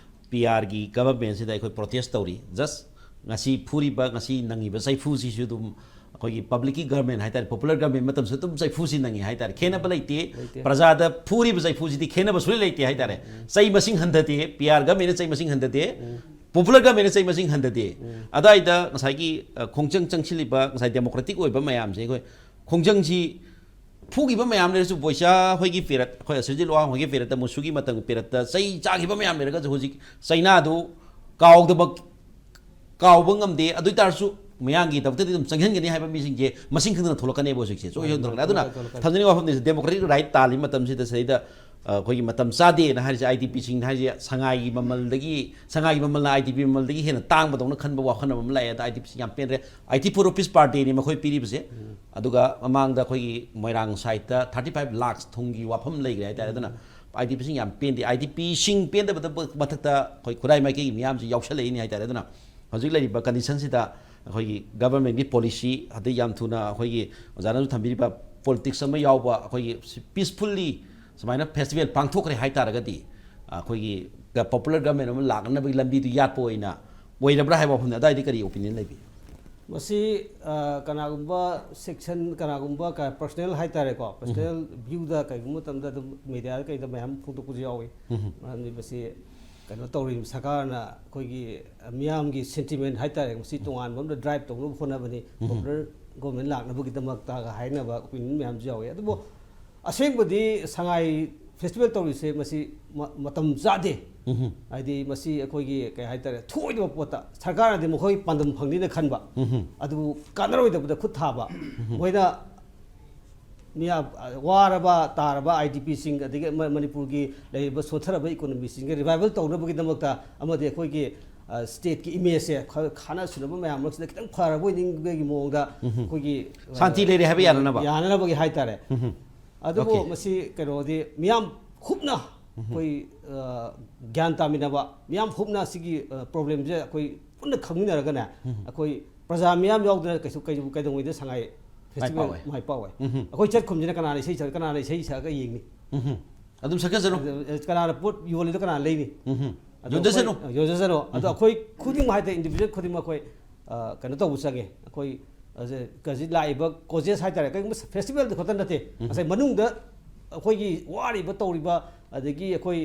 P R ꯒꯤ government ꯁꯤꯗ ꯑꯩꯈꯣꯏ protest ꯇꯧꯔꯤ꯫ Just ꯉꯁꯤ ꯐꯨꯔꯤꯕ, ꯉꯁꯤ ꯅꯪꯉꯤꯕ ꯆꯩꯐꯨꯁꯤꯁꯨ ꯑꯗꯨꯝ ꯑꯩꯈꯣꯏꯒꯤ public ꯀꯤ government ꯍꯥꯏꯇꯥꯔꯦ, popular government ꯃꯇꯝꯁꯨ ꯑꯗꯨꯝ ꯆꯩꯐꯨꯁꯤ ꯅꯪꯉꯤ ꯍꯥꯏꯇꯥꯔꯦ꯫ ꯈꯦꯠꯅꯕ ꯂꯩꯇꯦ꯫ ꯂꯩꯇꯦ꯫ ꯄ꯭ꯔꯖꯥꯗ ꯐꯨꯔꯤꯕ ꯆꯩꯐꯨꯁꯤꯗꯤ ꯈꯦꯠꯅꯕ ꯁꯨꯡꯂꯩ ꯂꯩꯇꯦ ꯍꯥꯏꯇꯥꯔꯦ꯫ ꯆꯩ ꯃꯁꯤꯡ ꯍꯟꯊꯗꯦ, P R government ꯅ ꯆꯩ ꯃꯁꯤꯡ ꯍꯟꯊꯗꯦ꯫ ꯎꯝ꯫ Popular government ꯅ ꯆꯩ ꯃꯁꯤꯡ ꯍꯟꯊꯗꯦ꯫ ꯎꯝ꯫ ꯑꯗꯥꯏꯗ ꯉꯁꯥꯏꯒꯤ, ꯑ, ꯈꯣꯡꯖꯪ ꯆꯪꯁꯤꯜꯂꯤꯕ ꯉꯁꯥꯏ democratic ꯑꯣꯏꯕ ꯃꯌꯥꯝꯁꯦ, ꯑꯩꯈꯣꯏ ꯈꯣꯡꯖꯪꯁꯤ ꯐꯨꯈꯤꯕ ꯃꯌꯥꯝ ꯂꯩꯔꯁꯨ, ꯕꯣꯏꯆꯥ ꯍꯣꯏꯒꯤ period, ꯑꯩꯈꯣꯏ ꯑꯁꯔꯖꯤꯠ ꯂꯋꯥꯡ ꯍꯣꯏꯒꯤ period ꯇ, ꯃꯨꯁꯨꯒꯤ ꯃꯇꯝꯒꯤ period ꯇ ꯆꯩ ꯆꯥꯈꯤꯕ ꯃꯌꯥꯝ ꯂꯩꯔꯒꯁꯨ ꯍꯧꯖꯤꯛ ꯆꯩꯅꯥꯗꯨ ꯀꯥꯎꯗꯕ, ꯀꯥꯎꯕ ꯉꯝꯗꯦ꯫ ꯑꯗꯨ ꯑꯣꯏ ꯇꯥꯔꯁꯨ ꯃꯌꯥꯝꯒꯤꯗꯃꯛꯇꯗꯤ ꯑꯗꯨꯝ ꯆꯪꯁꯤꯟꯒꯅꯤ ꯍꯥꯏꯕ ꯃꯤꯁꯤꯡꯁꯦ ꯃꯁꯤꯡ ꯈꯪꯗꯅ ꯊꯣꯛꯂꯛꯀꯅꯦꯕ ꯍꯧꯖꯤꯛꯁꯦ꯫ ꯁꯣꯏ ꯁꯣꯏꯗꯅ ꯊꯣꯛꯂꯛꯀꯅꯤ꯫ ꯑꯗꯨꯅ ꯊꯣꯛꯂꯛꯀꯅꯤ꯫ ꯊꯝꯖꯅꯤꯡꯕ ꯋꯥꯐꯝꯗꯤ democratic right ꯇꯥꯜꯂꯤ ꯃꯇꯝꯁꯤꯗ ꯁꯤꯗꯩꯗ, ꯑ, ꯑꯩꯈꯣꯏꯒꯤ ꯃꯇꯝ ꯆꯥꯗꯦꯅ ꯍꯥꯏꯔꯤꯁꯦ, I D P ꯁꯤꯡꯅ ꯍꯥꯏꯔꯤꯁꯦ ꯁꯉꯥꯏꯒꯤ ꯃꯃꯜꯗꯒꯤ, ꯁꯉꯥꯏꯒꯤ ꯃꯃꯜꯅ I D P ꯃꯃꯜꯗꯒꯤ ꯍꯦꯟꯅ ꯇꯥꯡꯕꯗꯧꯅ ꯈꯟꯕ ꯋꯥꯈꯜ ꯑꯃ ꯂꯥꯛꯑꯦ꯫ ꯑꯗ I D P ꯁꯤꯡ ꯌꯥꯝ ꯄꯦꯟꯗ꯭ꯔꯦ꯫ Eighty four rupees per day ꯅꯤ ꯃꯈꯣꯏ ꯄꯤꯔꯤꯕꯁꯦ꯫ ꯑꯗꯨꯒ ꯃꯃꯥꯡꯗ ꯑꯩꯈꯣꯏꯒꯤ ꯃꯣꯏꯔꯥꯡ side ꯇ thirty five lakhs ꯊꯨꯝꯒꯤ ꯋꯥꯐꯝ ꯂꯩꯈ꯭ꯔꯦ ꯍꯥꯏꯇꯥꯔꯦ꯫ ꯑꯗꯨꯅ ꯑꯥꯏ ꯗꯤ ꯄꯤꯁꯤꯡ ꯌꯥꯝ ꯄꯦꯟꯗꯦ꯫ ꯑꯥꯏ ꯗꯤ ꯄꯤꯁꯤꯡ ꯄꯦꯟꯗꯕꯗ ꯃꯊꯛꯇ ꯑꯩꯈꯣꯏ ꯈꯨꯔꯥꯏ ꯃꯥꯏꯀꯩꯒꯤ ꯃꯤꯌꯥꯝꯁꯤ ꯌꯥꯎꯁꯜꯂꯛꯏꯅꯤ ꯍꯥꯏꯇꯥꯔꯦ꯫ ꯑꯗꯨꯅ ꯍꯧꯖꯤꯛ ꯂꯩꯔꯤꯕ ꯀꯟꯗꯤꯁꯟꯁꯤꯗ ꯑꯩꯈꯣꯏꯒꯤ ꯒꯚꯔꯟꯃꯦꯟꯒꯤ ꯄꯣꯂꯤꯁꯤ ꯑꯗꯩ ꯌꯥꯝ ꯊꯨꯅ ꯑꯩꯈꯣꯏꯒꯤ ꯑꯣꯖꯥꯅꯁꯨ ꯊꯝꯕꯤꯔꯤꯕ ꯄꯣꯂꯤꯇꯤꯛꯁ ꯑꯃ ꯌꯥꯎꯕ, ꯑꯩꯈꯣꯏꯒꯤ ꯄꯤꯁꯐꯨꯜꯂꯤ ꯁꯨꯃꯥꯏꯅ ꯐꯦꯁꯇꯤꯚꯦꯜ ꯄꯥꯡꯊꯣꯛꯈ꯭ꯔꯦ ꯍꯥꯏꯇꯥꯔꯒꯗꯤ ꯑꯩꯈꯣꯏꯒꯤ ꯄꯣꯄꯨꯂꯔ ꯒꯚꯔꯟꯃꯦꯟ ꯑꯃ ꯂꯥꯛꯅꯕꯒꯤ ꯂꯝꯕꯤꯗꯨ ꯌꯥꯠꯄ ꯑꯣꯏꯅ ꯑꯣꯏꯔꯕ꯭ꯔꯥ ꯍꯥꯏꯕ ꯋꯥꯐꯝꯅꯤ꯫ ꯑꯗꯨꯋꯥꯏꯗꯤ ꯀꯔꯤ ꯑꯣꯄꯤꯅꯤꯌꯟ ꯂꯩꯕꯤ? ꯃꯁꯤ ꯀꯅꯥꯒꯨꯝꯕ ꯁꯦꯛꯁꯟ, ꯀꯅꯥꯒꯨꯝꯕ ꯄꯔꯁꯅꯦꯜ ꯍꯥꯏꯇꯥꯔꯦꯀꯣ, ꯄꯔꯁꯅꯦꯜ ꯚ꯭ꯌꯨꯗ ꯀꯩꯒꯨꯝꯕ ꯃꯇꯝꯗ ꯑꯗꯨꯝ ꯃꯦꯗꯤꯌꯥꯗ ꯀꯩꯗ ꯃꯌꯥꯝ ꯐꯣꯡꯗꯣꯛꯄꯁꯨ ꯌꯥꯎꯏ꯫ ꯃꯔꯝꯗꯤ ꯃꯁꯤ ꯀꯩꯅꯣ ꯇꯧꯔꯤ, ꯁꯔꯀꯥꯔꯅ ꯑꯩꯈꯣꯏꯒꯤ ꯃꯤꯌꯥꯝꯒꯤ ꯁꯦꯟꯇꯤꯃꯦꯟ ꯍꯥꯏꯇꯥꯔꯦ, ꯃꯁꯤ ꯇꯣꯉꯥꯟꯕ ꯑꯃꯗ ꯗ꯭ꯔꯥꯏꯚ ꯇꯧꯅꯕ ꯍꯣꯠꯅꯕꯅꯤ, ꯄꯣꯄꯨꯂꯔ ꯒꯣꯔꯃꯦꯟ ꯂꯥꯛꯅꯕꯒꯤꯗꯃꯛꯇꯒ ꯍꯥꯏꯅꯕ ꯑꯣꯄꯤꯅꯤꯌꯟ ꯃꯌꯥꯝꯁꯨ ꯌꯥꯎꯏ꯫ ꯑꯗꯨꯕꯨ ꯑꯁꯦꯡꯕꯗꯤ ꯁꯉꯥꯏ ꯐꯦꯁꯇꯤꯚꯦꯜ ꯇꯧꯔꯤꯁꯦ ꯃꯁꯤ ꯃꯇꯝ ꯆꯥꯗꯦ꯫ ꯍꯥꯏꯗꯤ ꯃꯁꯤ ꯑꯩꯈꯣꯏꯒꯤ ꯀꯩ ꯍꯥꯏꯇꯥꯔꯦ, ꯊꯣꯛꯑꯣꯏꯗꯕ ꯄꯣꯠꯇ ꯁꯔꯀꯥꯔꯅꯗꯤ ꯃꯈꯣꯏ ꯄꯥꯟꯗꯝ ꯐꯪꯅꯤꯅ ꯈꯟꯕ, ꯑꯗꯨꯕꯨ ꯀꯥꯟꯅꯔꯣꯏꯗꯕꯗ ꯈꯨꯠ ꯊꯥꯕ꯫ ꯃꯣꯏꯅ ꯃꯤꯌꯥꯝ, ꯋꯥꯔꯕ ꯇꯥꯔꯕ ꯑꯥꯏ ꯗꯤ ꯄꯤꯁꯤꯡ, ꯑꯗꯒꯤ ꯃꯅꯤꯄꯨꯔꯒꯤ ꯂꯩꯔꯤꯕ ꯁꯣꯠꯊꯔꯕ ꯏꯀꯣꯅꯣꯃꯤꯁꯤꯡꯒ ꯔꯤꯚꯥꯏꯚꯦꯜ ꯇꯧꯅꯕꯒꯤꯗꯃꯛꯇ ꯑꯃꯗꯤ ꯑꯩꯈꯣꯏꯒꯤ ꯁ꯭ꯇꯦꯠꯀꯤ ꯏꯃꯦꯖꯁꯦ ꯈꯥꯟꯅ ꯁꯨꯅꯕ ꯃꯌꯥꯝ ꯃꯔꯛꯁꯤꯗ ꯈꯤꯇꯪ ꯐꯔꯕꯣꯏ ꯅꯤꯡꯕꯒꯤ ꯃꯑꯣꯡꯗ ꯑꯩꯈꯣꯏꯒꯤ ꯁꯥꯟꯇꯤ ꯂꯩꯔꯦ ꯍꯥꯏꯕ ꯌꯥꯅꯅꯕ? ꯌꯥꯅꯅꯕꯒꯤ ꯍꯥꯏꯇꯥꯔꯦ꯫ ꯑꯗꯨꯕꯨ ꯃꯁꯤ ꯀꯩꯅꯣꯗꯤ ꯃꯤꯌꯥꯝ ꯈꯨꯞꯅ ꯑꯩꯈꯣꯏ ꯒ꯭ꯌꯥꯟ ꯇꯥꯃꯤꯟꯅꯕ, ꯃꯤꯌꯥꯝ ꯈꯨꯞꯅ ꯁꯤꯒꯤ ꯄ꯭ꯔꯣꯕ꯭ꯂꯦꯝꯁꯦ ꯑꯩꯈꯣꯏ ꯄꯨꯟꯅ ꯈꯪꯃꯤꯟꯅꯔꯒꯅꯦ, ꯑꯩꯈꯣꯏ ꯄ꯭ꯔꯖꯥ ꯃꯤꯌꯥꯝ ꯌꯥꯎꯗꯅ ꯀꯩꯁꯨ ꯀꯩꯗꯧꯉꯩꯗ ꯁꯉꯥꯏ ꯐꯦꯁꯇꯤꯚꯦꯜ ꯃꯥꯏ ꯄꯥꯛꯑꯣꯏ꯫ ꯑꯩꯈꯣꯏ ꯆꯠꯈꯨꯝꯁꯤꯅ ꯀꯅꯥꯅ ꯏꯁꯩ ꯁꯛ ꯀꯅꯥꯅ ꯏꯁꯩ ꯁꯛꯑꯒ ꯌꯦꯡꯅꯤ? ꯑꯗꯨꯝ ꯁꯛꯆꯁꯅꯨ꯫ ꯀꯅꯥꯅ ꯄꯣꯠ ꯌꯣꯜꯂꯤꯗꯣ ꯀꯅꯥꯅ ꯂꯩꯅꯤ? ꯌꯣꯟꯖꯁꯅꯨ꯫ ꯌꯣꯟꯖꯁꯅꯨ꯫ ꯑꯗꯣ ꯑꯩꯈꯣꯏ ꯈꯨꯗꯤꯡꯃꯛ ꯍꯥꯏꯇꯥꯔꯦ, ꯏꯟꯗꯤꯚꯤꯖꯨꯋꯦꯜ ꯈꯨꯗꯤꯡꯃꯛ ꯑꯩꯈꯣꯏ ꯀꯩꯅꯣ ꯇꯧꯕ ꯆꯪꯉꯦ꯫ ꯑꯩꯈꯣꯏ ꯍꯧꯖꯤꯛ ꯂꯥꯛꯏꯕ ꯀꯣꯖꯦꯁ ꯍꯥꯏꯇꯥꯔꯦ, ꯀꯩꯒꯨꯝꯕ ꯐꯦꯁꯇꯤꯚꯦꯜꯗ ꯈꯛꯇ ꯅꯠꯇꯦ, ꯉꯁꯥꯏ ꯃꯅꯨꯡꯗ ꯑꯩꯈꯣꯏꯒꯤ ꯋꯥꯔꯤꯕ ꯇꯧꯔꯤꯕ, ꯑꯗꯒꯤ ꯑꯩꯈꯣꯏ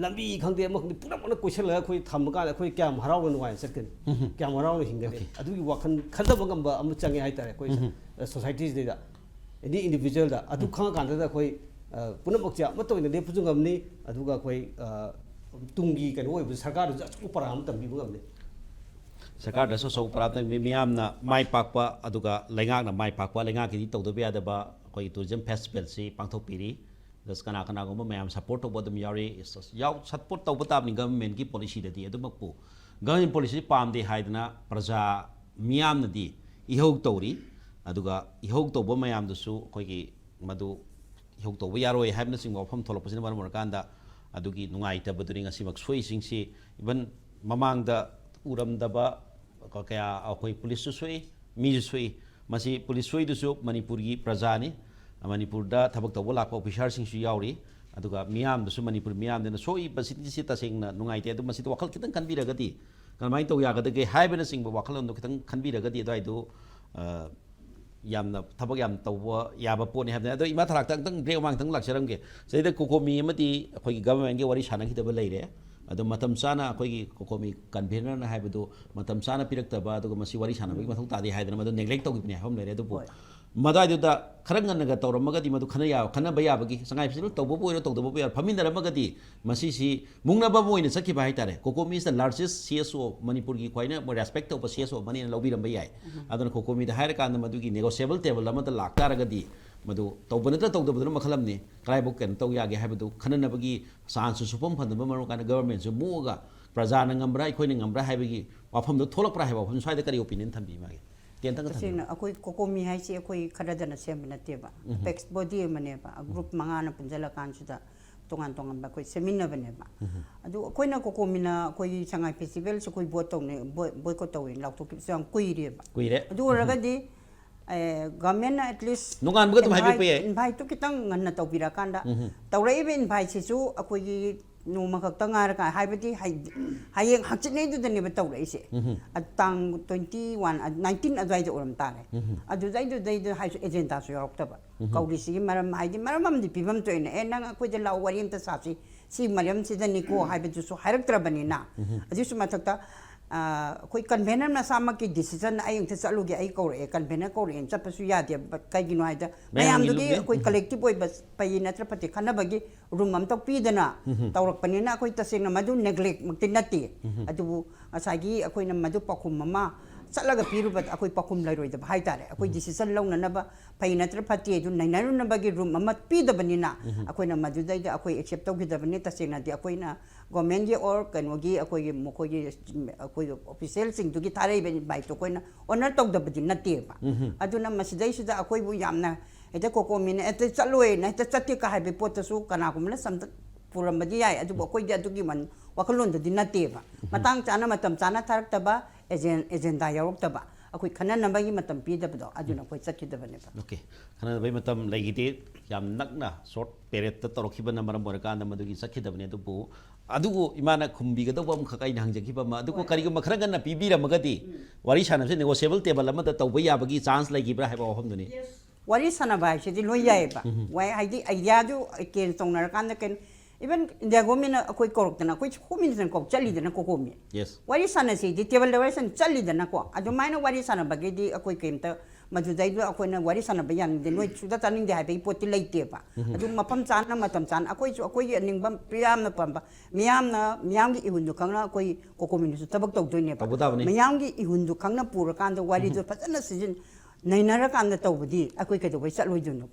ꯂꯝꯕꯤ ꯈꯪꯗꯦ ꯑꯃ ꯈꯪꯗꯦ ꯄꯨꯝꯅꯃꯛꯅ ꯀꯣꯏꯁꯤꯜꯂꯒ ꯑꯩꯈꯣꯏ ꯊꯝꯕ ꯀꯥꯟꯗ ꯑꯩꯈꯣꯏ ꯀꯌꯥꯝ ꯍꯔꯥꯎꯅ ꯅꯨꯡꯉꯥꯏꯅ ꯆꯠꯀꯅꯤ, ꯀꯌꯥꯝ ꯍꯔꯥꯎꯅ ꯍꯤꯡꯒꯅꯤ, ꯑꯗꯨꯒꯤ ꯋꯥꯈꯜ ꯈꯟꯊꯕ ꯉꯝꯕ ꯑꯃ ꯆꯪꯉꯦ ꯍꯥꯏꯇꯥꯔꯦ ꯑꯩꯈꯣꯏ ꯁꯣꯁꯥꯏꯇꯤꯁꯤꯗꯩꯗ꯫ ꯑꯦꯅꯤ ꯏꯟꯗꯤꯚꯤꯖꯨꯋꯦꯜꯗ ꯑꯗꯨ ꯈꯪꯉꯀꯥꯟꯗ ꯑꯩꯈꯣꯏ ꯄꯨꯝꯅꯃꯛꯁꯦ ꯑꯃꯠꯇ ꯑꯣꯏꯅ ꯂꯦꯞꯄꯁꯨ ꯉꯝꯅꯤ, ꯑꯗꯨꯒ ꯑꯩꯈꯣꯏ ꯇꯨꯡꯒꯤ ꯀꯩꯅꯣ ꯑꯣꯏꯕ ꯁꯔꯀꯥꯔꯗꯁꯨ ꯑꯆꯧꯕ ꯄꯔꯥ ꯑꯃ ꯇꯝꯕꯤꯕ ꯉꯝꯅꯤ꯫ ꯁꯔꯀꯥꯔꯗꯁꯨ ꯑꯆꯧꯕ ꯄꯔꯥ ꯇꯝꯕꯤ, ꯃꯤꯌꯥꯝꯅ ꯃꯥꯏ ꯄꯥꯛꯄ ꯑꯗꯨꯒ ꯂꯩꯉꯥꯛꯅ ꯃꯥꯏ ꯄꯥꯛꯄ, ꯂꯩꯉꯥꯛꯀꯤꯗꯤ ꯇꯧꯗꯕ ꯌꯥꯗꯕ ꯑꯩꯈꯣꯏꯒꯤ ꯇꯨꯔꯤꯖꯝ ꯐꯦꯁꯇꯤꯚꯦꯜꯁꯤ ꯄꯥꯡꯊꯣꯛꯄꯤꯔꯤ꯫ ꯑꯗꯨꯒ ꯀꯅꯥ ꯀꯅꯥꯒꯨꯝꯕ ꯃꯌꯥꯝ ꯁꯄꯣꯔꯠ ꯇꯧꯕ ꯑꯗꯨꯝ ꯌꯥꯎꯔꯤ꯫ ꯌꯥꯎ ꯁꯄꯣꯔꯠ ꯇꯧꯕ ꯇꯥꯕꯅꯤ ꯒꯚꯔꯟꯃꯦꯟꯒꯤ ꯄꯣꯂꯤꯁꯤꯗꯗꯤ꯫ ꯑꯗꯨꯃꯛꯄꯨ ꯒꯚꯔꯟꯃꯦꯟ ꯄꯣꯂꯤꯁꯤ ꯄꯥꯝꯗꯦ ꯍꯥꯏꯗꯅ ꯄ꯭ꯔꯖꯥ ꯃꯤꯌꯥꯝꯅꯗꯤ ꯏꯍꯧ ꯇꯧꯔꯤ꯫ ꯑꯗꯨꯒ ꯏꯍꯧ ꯇꯧꯕ ꯃꯌꯥꯝꯗꯨꯁꯨ ꯑꯩꯈꯣꯏꯒꯤ ꯃꯗꯨ ꯏꯍꯧ ꯇꯧꯕ ꯌꯥꯔꯣꯏ ꯍꯥꯏꯕꯅꯆꯤꯡꯕ ꯋꯥꯐꯝ ꯊꯣꯛꯂꯛꯄꯁꯤꯅ ꯃꯔꯝ ꯑꯣꯏꯔꯀꯥꯟꯗ ꯑꯗꯨꯒꯤ ꯅꯨꯡꯉꯥꯏꯇꯕꯗꯨꯅꯤ ꯉꯁꯤꯃꯛ ꯁꯣꯛꯏꯁꯤꯡꯁꯤ꯫ Even ꯃꯃꯥꯡꯗ ꯎꯔꯝꯗꯕ ꯀꯌꯥ ꯑꯩꯈꯣꯏ ꯄꯨꯂꯤꯁꯁꯨ ꯁꯣꯛꯏ, ꯃꯤꯁꯨ ꯁꯣꯛꯏ꯫ ꯃꯁꯤ ꯄꯨꯂꯤꯁ ꯁꯣꯛꯏꯗꯨꯁꯨ ꯃꯅꯤꯄꯨꯔꯒꯤ ꯄ꯭ꯔꯖꯥꯅꯤ, ꯃꯅꯤꯄꯨꯔꯗ ꯊꯕꯛ ꯇꯧꯕ ꯂꯥꯛꯄ ꯑꯣꯐꯤꯁꯥꯔꯁꯤꯡꯁꯨ ꯌꯥꯎꯔꯤ, ꯑꯗꯨꯒ ꯃꯤꯌꯥꯝꯗꯁꯨ, ꯃꯅꯤꯄꯨꯔ ꯃꯤꯌꯥꯝꯗꯅ ꯁꯣꯛꯏꯕꯁꯤꯗꯤ ꯁꯤ ꯇꯁꯦꯡꯅ ꯅꯨꯡꯉꯥꯏꯇꯦ꯫ ꯑꯗꯨ ꯃꯁꯤꯗ ꯋꯥꯈꯜ ꯈꯤꯇꯪ ꯈꯟꯕꯤꯔꯒꯗꯤ ꯀꯔꯝꯍꯥꯏꯅ ꯇꯧ ꯌꯥꯒꯗꯒꯦ ꯍꯥꯏꯕꯅꯆꯤꯡꯕ ꯋꯥꯈꯜꯂꯣꯟꯗꯣ ꯈꯤꯇꯪ ꯈꯟꯕꯤꯔꯒꯗꯤ ꯑꯗꯨꯋꯥꯏꯗꯣ, ꯑ, ꯌꯥꯝꯅ ꯊꯕꯛ ꯌꯥꯝ ꯇꯧꯕ ꯌꯥꯕ ꯄꯣꯠꯅꯤ ꯍꯥꯏꯕꯅꯤ꯫ ꯑꯗꯣ ꯏꯃꯥ ꯊꯔꯥꯛꯇ ꯑꯝꯇꯪ ꯕ꯭ꯔꯦꯛ ꯃꯃꯥꯡ ꯈꯤꯇꯪ ꯂꯥꯛꯆꯔꯝꯒꯦ꯫ ꯁꯤꯗꯩꯗ ꯀꯣꯀꯣꯃꯤ ꯑꯃꯗꯤ ꯑꯩꯈꯣꯏꯒꯤ ꯒꯚꯔꯟꯃꯦꯟꯒꯤ ꯋꯥꯔꯤ ꯁꯥꯟꯅꯈꯤꯗꯕ ꯂꯩꯔꯦ꯫ ꯑꯗꯣ ꯃꯇꯝ ꯆꯥꯅ ꯑꯩꯈꯣꯏꯒꯤ ꯀꯣꯀꯣꯃꯤ ꯀꯟꯚꯦꯅꯔꯅ ꯍꯥꯏꯕꯗꯨ ꯃꯇꯝ ꯆꯥꯅ ꯄꯤꯔꯛꯇꯕ, ꯑꯗꯨꯒ ꯃꯁꯤ ꯋꯥꯔꯤ ꯁꯥꯟꯅꯕꯒꯤ ꯃꯊꯧ ꯇꯥꯗꯦ ꯍꯥꯏꯗꯅ ꯃꯗꯨ ꯅꯦꯒ꯭ꯂꯦꯛ ꯇꯧꯈꯤꯕꯅꯤ ꯍꯥꯏꯕ ꯑꯃ ꯂꯩꯔꯦ꯫ ꯑꯗꯨꯕꯨ ꯍꯣꯏ꯫ ꯃꯗꯥꯏꯗꯨꯗ ꯈꯔ ꯉꯟꯅꯒ ꯇꯧꯔꯝꯃꯒꯗꯤ ꯃꯗꯨ ꯈꯟꯅ ꯌꯥꯕ, ꯈꯟꯅꯕ ꯌꯥꯕꯒꯤ, ꯁꯉꯥꯏ ꯐꯦꯁꯇꯤꯚꯦꯜ ꯇꯧꯕꯕꯨ ꯑꯣꯏꯔꯣ ꯇꯧꯗꯕꯕꯨ ꯑꯣꯏꯔꯣ, ꯐꯝꯃꯤꯟꯅꯔꯝꯃꯒꯗꯤ ꯃꯁꯤꯁꯤ ꯃꯨꯛꯅꯕ ꯑꯃ ꯑꯣꯏꯅ ꯆꯠꯈꯤꯕ ꯍꯥꯏꯇꯥꯔꯦ꯫ ꯀꯣꯀꯣꯃꯤ is the largest C S O, ꯃꯅꯤꯄꯨꯔꯒꯤ ꯈ꯭ꯋꯥꯏꯅ ꯃꯣꯏ ꯔꯦꯁꯄꯦꯛ ꯇꯧꯕ C S O ꯑꯃꯅꯦꯅ ꯂꯧꯕꯤꯔꯝꯕ ꯌꯥꯏ꯫ ꯑꯗꯨꯅ ꯀꯣꯀꯣꯃꯤꯗ ꯍꯥꯏꯔꯀꯥꯟꯗ ꯃꯗꯨꯒꯤ ꯅꯦꯒꯣꯁꯤꯌꯦꯕꯜ ꯇꯦꯕꯜ ꯑꯃꯗ ꯂꯥꯛꯇꯥꯔꯒꯗꯤ ꯃꯗꯨ ꯇꯧꯕ ꯅꯠꯇ꯭ꯔ ꯇꯧꯗꯕꯗꯨꯅ ꯃꯈꯜ ꯑꯃꯅꯤ꯫ ꯀꯗꯥꯏꯐꯥꯎ ꯀꯩꯅꯣ ꯇꯧ ꯌꯥꯒꯦ ꯍꯥꯏꯕꯗꯨ ꯈꯟꯅꯅꯕꯒꯤ ꯆꯥꯟꯁꯁꯨ ꯁꯨꯐꯝ ꯐꯪꯗꯕ ꯃꯔꯝ ꯀꯥꯟꯗ ꯒꯚꯔꯟꯃꯦꯟꯁꯨ ꯃꯨꯛꯑꯒ ꯄ꯭ꯔꯖꯥꯅ ꯉꯝꯕ꯭ꯔꯥ, ꯑꯩꯈꯣꯏꯅ ꯉꯝꯕ꯭ꯔꯥ ꯍꯥꯏꯕꯒꯤ ꯋꯥꯐꯝꯗꯣ ꯊꯣꯛꯂꯛꯄ꯭ꯔꯥ ꯍꯥꯏꯕ ꯋꯥꯐꯝ ꯁ꯭ꯋꯥꯏꯗ ꯀꯔꯤ ꯑꯣꯄꯤꯅꯤꯌꯟ ꯊꯝꯕꯤ ꯃꯥꯒꯤ? ꯇꯦꯟꯇꯪꯒ ꯊꯝꯕꯤꯌꯨ꯫ ꯇꯁꯦꯡꯅ ꯑꯩꯈꯣꯏ ꯀꯣꯀꯣꯃꯤ ꯍꯥꯏꯁꯤ ꯑꯩꯈꯣꯏ ꯈꯔꯗꯅ ꯁꯦꯝꯕ ꯅꯠꯇꯦꯕ꯫ ꯎꯝ꯫ ꯑꯦꯄꯦꯛꯁ ꯕꯣꯗꯤ ꯑꯃꯅꯦꯕ, ꯒ꯭ꯔꯨꯞ ꯃꯉꯥꯅ ꯄꯨꯟꯁꯤꯜꯂꯀꯥꯟꯁꯤꯗ ꯇꯣꯉꯥꯟ ꯇꯣꯉꯥꯟꯕ ꯑꯩꯈꯣꯏ ꯁꯦꯝꯃꯤꯟꯅꯕꯅꯦꯕ꯫ ꯎꯝ꯫ ꯑꯗꯨ ꯑꯩꯈꯣꯏꯅ ꯀꯣꯀꯣꯃꯤꯅ ꯑꯩꯈꯣꯏꯒꯤ ꯁꯉꯥꯏ ꯐꯦꯁꯇꯤꯚꯦꯜꯁꯦ ꯑꯩꯈꯣꯏ ꯕꯣꯠ ꯇꯧꯅꯩ, ꯕꯣꯏ-, ꯕꯣꯏꯀꯣꯠ ꯇꯧꯋꯦꯅ ꯂꯥꯎꯊꯣꯛꯈꯤꯕꯁꯦ ꯌꯥꯝ ꯀꯨꯏꯔꯦꯕ꯫ ꯀꯨꯏꯔꯦ꯫ ꯑꯗꯨ ꯑꯣꯏꯔꯒꯗꯤ, ꯑꯦ, ꯒꯚꯔꯟꯃꯦꯟꯅ ꯑꯦꯠꯂꯤꯁ ꯅꯣꯡꯉꯥꯟꯕꯒ ꯑꯗꯨꯝ ꯍꯥꯏꯕꯤꯔꯛꯄ ꯌꯥꯏ꯫ ꯏꯟꯚꯥꯏꯠꯇꯨ ꯈꯤꯇꯪ ꯉꯟꯅ ꯇꯧꯕꯤꯔꯀꯥꯟꯗ, ꯎꯝ꯫ ꯇꯧꯔꯛꯏꯕ ꯏꯟꯚꯥꯏꯠꯁꯤꯁꯨ ꯑꯩꯈꯣꯏꯒꯤ ꯅꯣꯡꯃ ꯈꯛꯇ ꯉꯥꯏꯔꯀꯥꯟ, ꯍꯥꯏꯕꯗꯤ ꯍꯩ-, ꯍꯌꯦꯡ ꯍꯪꯆꯤꯠꯅꯩꯗꯨꯗꯅꯦꯕ ꯇꯧꯔꯛꯏꯁꯦ꯫ ꯎꯝ꯫ ꯑ, ꯇꯥꯡ ꯇ꯭ꯋꯦꯟꯇꯤ ꯋꯥꯟ, ꯑ, ꯅꯥꯏꯟꯇꯤꯟ ꯑꯗꯨꯋꯥꯏꯗ ꯑꯣꯏꯔꯝ ꯇꯥꯔꯦ꯫ ꯎꯝ꯫ ꯑꯗꯨꯗꯩꯗꯨꯗꯩꯗ ꯍꯥꯏꯁꯨ ꯑꯦꯖꯦꯟꯗꯥꯁꯨ ꯌꯥꯎꯔꯛꯇꯕ꯫ ꯎꯝ꯫ ꯀꯧꯔꯤꯁꯤꯒꯤ ꯃꯔꯝ, ꯍꯥꯏꯗꯤ ꯃꯔꯝ ꯑꯃꯗꯤ ꯄꯤꯐꯝ ꯊꯣꯛꯏꯅ, "ꯑꯦ, ꯅꯪ ꯑꯩꯈꯣꯏꯗ ꯂꯥꯛꯑꯣ, ꯋꯥꯔꯤ ꯑꯝꯇ ꯁꯥꯁꯤ, ꯁꯤ ꯃꯔꯝꯁꯤꯗꯅꯤꯀꯣ" ꯍꯥꯏꯕꯗꯨꯁꯨ ꯍꯥꯏꯔꯛꯇ꯭ꯔꯕꯅꯤꯅ꯫ ꯎꯝ꯫ ꯑꯗꯨꯒꯤꯁꯨ ꯃꯊꯛꯇ, ꯑ, ꯑꯩꯈꯣꯏ ꯀꯟꯚꯦꯅꯔ ꯃꯁꯥꯃꯛꯀꯤ ꯗꯤꯁꯤꯖꯟ, "ꯑꯩ ꯑꯝꯇ ꯆꯠꯂꯨꯒꯦ, ꯑꯩ ꯀꯧꯔꯛꯑꯦ", ꯀꯟꯚꯦꯅꯔ ꯀꯧꯔꯛꯑꯦꯅ ꯆꯠꯄꯁꯨ ꯌꯥꯗꯦꯕ꯫ ꯀꯩꯒꯤꯅꯣ ꯍꯥꯏꯗ, ꯃꯌꯥꯝꯒꯤ ꯃꯌꯥꯝꯗꯨꯒꯤ ꯂꯨꯞꯅꯤ꯫ ꯑꯩꯈꯣꯏ ꯀꯂꯦꯛꯇꯤꯚ ꯑꯣꯏꯕ ꯐꯩ ꯅꯠꯇ꯭ꯔ ꯐꯠꯇꯦ ꯈꯟꯅꯕꯒꯤ ꯔꯨꯝ ꯑꯝꯇ ꯄꯤꯗꯅ ꯎꯝ꯫ ꯇꯧꯔꯛꯄꯅꯤꯅ, ꯑꯩꯈꯣꯏ ꯇꯁꯦꯡꯅ ꯃꯗꯨ ꯅꯦꯒ꯭ꯂꯦꯛꯃꯛꯇꯤ ꯅꯠꯇꯦ꯫ ꯎꯝ꯫ ꯑꯗꯨꯕꯨ ꯉꯁꯥꯏꯒꯤ ꯑꯩꯈꯣꯏꯅ ꯃꯗꯨ ꯄꯥꯎꯈꯨꯝ ꯑꯃ ꯆꯠꯂꯒ ꯄꯤꯔꯨꯕꯗ ꯑꯩꯈꯣꯏ ꯄꯥꯎꯈꯨꯝ ꯂꯩꯔꯣꯏꯗꯕ ꯍꯥꯏꯇꯥꯔꯦ꯫ ꯑꯩꯈꯣꯏ ꯎꯝ꯫ ꯗꯤꯁꯤꯖꯟ ꯂꯧꯅꯅꯕ ꯐꯩ ꯅꯠꯇ꯭ꯔ ꯐꯠꯇꯦ ꯑꯗꯨ ꯅꯩꯅꯔꯨꯅꯕꯒꯤ ꯔꯨꯝ ꯑꯃ ꯄꯤꯗꯕꯅꯤꯅ, ꯎꯝ꯫ ꯑꯩꯈꯣꯏꯅ ꯃꯗꯨꯗꯩꯗ ꯑꯩꯈꯣꯏ ꯑꯦꯛꯁꯦꯞ ꯇꯧꯈꯤꯗꯕꯅꯤ꯫ ꯇꯁꯦꯡꯅꯗꯤ ꯑꯩꯈꯣꯏꯅ ꯒꯣꯔꯃꯦꯟꯒꯤ ꯑꯣꯔ ꯀꯩꯅꯣꯒꯤ ꯑꯩꯈꯣꯏꯒꯤ ꯃꯈꯣꯏꯒꯤ, ꯑꯩꯈꯣꯏꯒꯤ ꯑꯣꯐꯤꯁꯦꯜꯁꯤꯡꯗꯨꯒꯤ ꯊꯥꯔꯛꯏꯕ ꯏꯟꯚꯥꯏꯠꯇꯣ ꯑꯩꯈꯣꯏꯅ ꯑꯣꯅꯔ ꯇꯧꯗꯕꯗꯤ ꯅꯠꯇꯦꯕ꯫ ꯎꯝ꯫ ꯑꯗꯨꯅ ꯃꯁꯤꯗꯩꯁꯤꯗ ꯑꯩꯈꯣꯏꯕꯨ ꯌꯥꯝꯅ ꯍꯦꯛꯇ ꯀꯣꯀꯣꯃꯤꯅ ꯍꯦꯛꯇ ꯆꯠꯂꯣꯏꯅ ꯍꯦꯛꯇ ꯆꯠꯇꯦ ꯀ ꯍꯥꯏꯕ ꯄꯣꯠꯇꯁꯨ ꯀꯅꯥꯒꯨꯝꯕꯅ ꯁꯝꯇ ꯄꯨꯔꯝꯕꯗꯤ ꯌꯥꯏ, ꯑꯗꯨꯕꯨ ꯑꯩꯈꯣꯏꯗꯤ ꯑꯗꯨꯒꯤ ꯋꯥꯈꯜꯂꯣꯟꯗꯗꯤ ꯅꯠꯇꯦꯕ꯫ ꯃꯇꯥꯡ ꯆꯥꯅ ꯃꯇꯝ ꯆꯥꯅ ꯊꯥꯔꯛꯇꯕ, ꯑꯦꯖꯦꯟꯗꯥ ꯌꯥꯎꯔꯛꯇꯕ, ꯑꯩꯈꯣꯏ ꯈꯟꯅꯅꯕꯒꯤ ꯃꯇꯝ ꯄꯤꯗꯕꯗꯣ ꯑꯗꯨꯅ ꯑꯩꯈꯣꯏ ꯆꯠꯈꯤꯗꯕꯅꯦꯕ꯫ ꯑꯣꯀꯦ, ꯈꯟꯅꯅꯕꯒꯤ ꯃꯇꯝ ꯂꯩꯈꯤꯗꯦ꯫ ꯌꯥꯝ ꯅꯛꯅ ꯁꯣꯔꯠ ꯄꯦꯔꯦꯠꯇ ꯇꯧꯔꯛꯈꯤꯕꯅ ꯃꯔꯝ ꯑꯣꯏꯔꯀꯥꯟꯗ ꯃꯗꯨꯒꯤ ꯆꯠꯈꯤꯗꯕꯅꯦ꯫ ꯑꯗꯨꯕꯨ ꯑꯗꯨꯕꯨ ꯏꯃꯥꯅ ꯈꯨꯝꯕꯤꯒꯗꯧꯕ ꯑꯃꯈꯛ ꯑꯩꯅ ꯍꯪꯖꯈꯤꯕ ꯑꯃ, ꯑꯗꯨꯕꯨ ꯀꯔꯤꯒꯨꯝꯕ ꯈꯔ ꯉꯟꯅ ꯄꯤꯕꯤꯔꯝꯃꯒꯗꯤ ꯋꯥꯔꯤ ꯁꯥꯟꯅꯕꯁꯦ ꯅꯦꯒꯣꯁꯤꯌꯦꯕꯜ ꯇꯦꯕꯜ ꯑꯃꯗ ꯇꯧꯕ ꯌꯥꯕꯒꯤ ꯆꯥꯟꯁ ꯂꯩꯈꯤꯕ꯭ꯔꯥ ꯍꯥꯏꯕ ꯋꯥꯐꯝꯗꯨꯅꯤ꯫ ꯋꯥꯔꯤ ꯁꯥꯟꯅꯕ ꯍꯥꯏꯁꯤꯗꯤ ꯂꯣꯏ ꯌꯥꯏꯑꯕ꯫ ꯋꯥꯏ ꯍꯥꯏꯗꯤ ꯑꯥꯏꯗꯤꯌꯥꯗꯨ ꯑꯦꯛꯆꯦꯟꯖ ꯇꯧꯅꯔꯀꯥꯟꯗ ꯀꯩꯅꯣ, ꯏꯚꯟ ꯏꯟꯗꯤꯌꯥ ꯒꯣꯔꯃꯦꯟꯅ ꯑꯩꯈꯣꯏ ꯀꯧꯔꯛꯇꯅ ꯑꯩꯈꯣꯏ ꯍꯣꯝ ꯃꯤꯅꯤꯁꯇꯔꯅ ꯀꯧ ꯆꯠꯂꯤꯗꯅ ꯀꯣꯀꯣꯃꯤ꯫ ꯌꯦꯁ꯫ ꯋꯥꯔꯤ ꯁꯥꯟꯅꯁꯤꯗꯤ ꯇꯦꯕꯜꯗ ꯋꯥꯔꯤ ꯁꯥꯟꯅ ꯆꯠꯂꯤꯗꯅꯀꯣ꯫ ꯑꯗꯨꯃꯥꯏꯅ ꯋꯥꯔꯤ ꯁꯥꯟꯅꯕꯒꯤꯗꯤ ꯑꯩꯈꯣꯏ ꯀꯩꯝꯇ ꯃꯗꯨꯗꯩꯗ ꯑꯩꯈꯣꯏꯅ ꯋꯥꯔꯤ ꯁꯥꯟꯅꯕ ꯌꯥꯅꯤꯡꯗꯦ, ꯅꯣꯏ ꯁꯨꯗ ꯆꯥꯅꯤꯡꯗꯦ ꯍꯥꯏꯕꯒꯤ ꯄꯣꯠꯇꯤ ꯂꯩꯇꯦꯕ꯫ ꯑꯗꯨ ꯃꯐꯝ ꯆꯥꯅ ꯃꯇꯝ ꯆꯥꯅ ꯑꯩꯈꯣꯏꯁꯨ ꯑꯩꯈꯣꯏꯒꯤ ꯑꯅꯤꯡꯕ ꯃꯤꯌꯥꯝꯅ ꯄꯥꯝꯕ, ꯃꯤꯌꯥꯝꯅ ꯃꯤꯌꯥꯝꯒꯤ ꯏꯍꯨꯜꯗꯨ ꯈꯪꯅ ꯑꯩꯈꯣꯏ ꯀꯣꯀꯣꯃꯤꯅꯁꯨ ꯊꯕꯛ ꯇꯧꯗꯣꯏꯅꯦꯕ꯫ ꯇꯧꯒꯗꯕꯅꯤ꯫ ꯃꯤꯌꯥꯝꯒꯤ ꯏꯍꯨꯜꯗꯨ ꯈꯪꯅ ꯄꯨꯔꯀꯥꯟꯗ ꯋꯥꯔꯤꯗꯨ ꯐꯖꯅ ꯁꯤꯖꯤꯟ ꯅꯩꯅꯔꯀꯥꯟꯗ ꯇꯧꯕꯗꯤ ꯑꯩꯈꯣꯏ ꯀꯩꯗꯧꯕꯩ ꯆꯠꯂꯣꯏꯗꯣꯏꯅꯣ?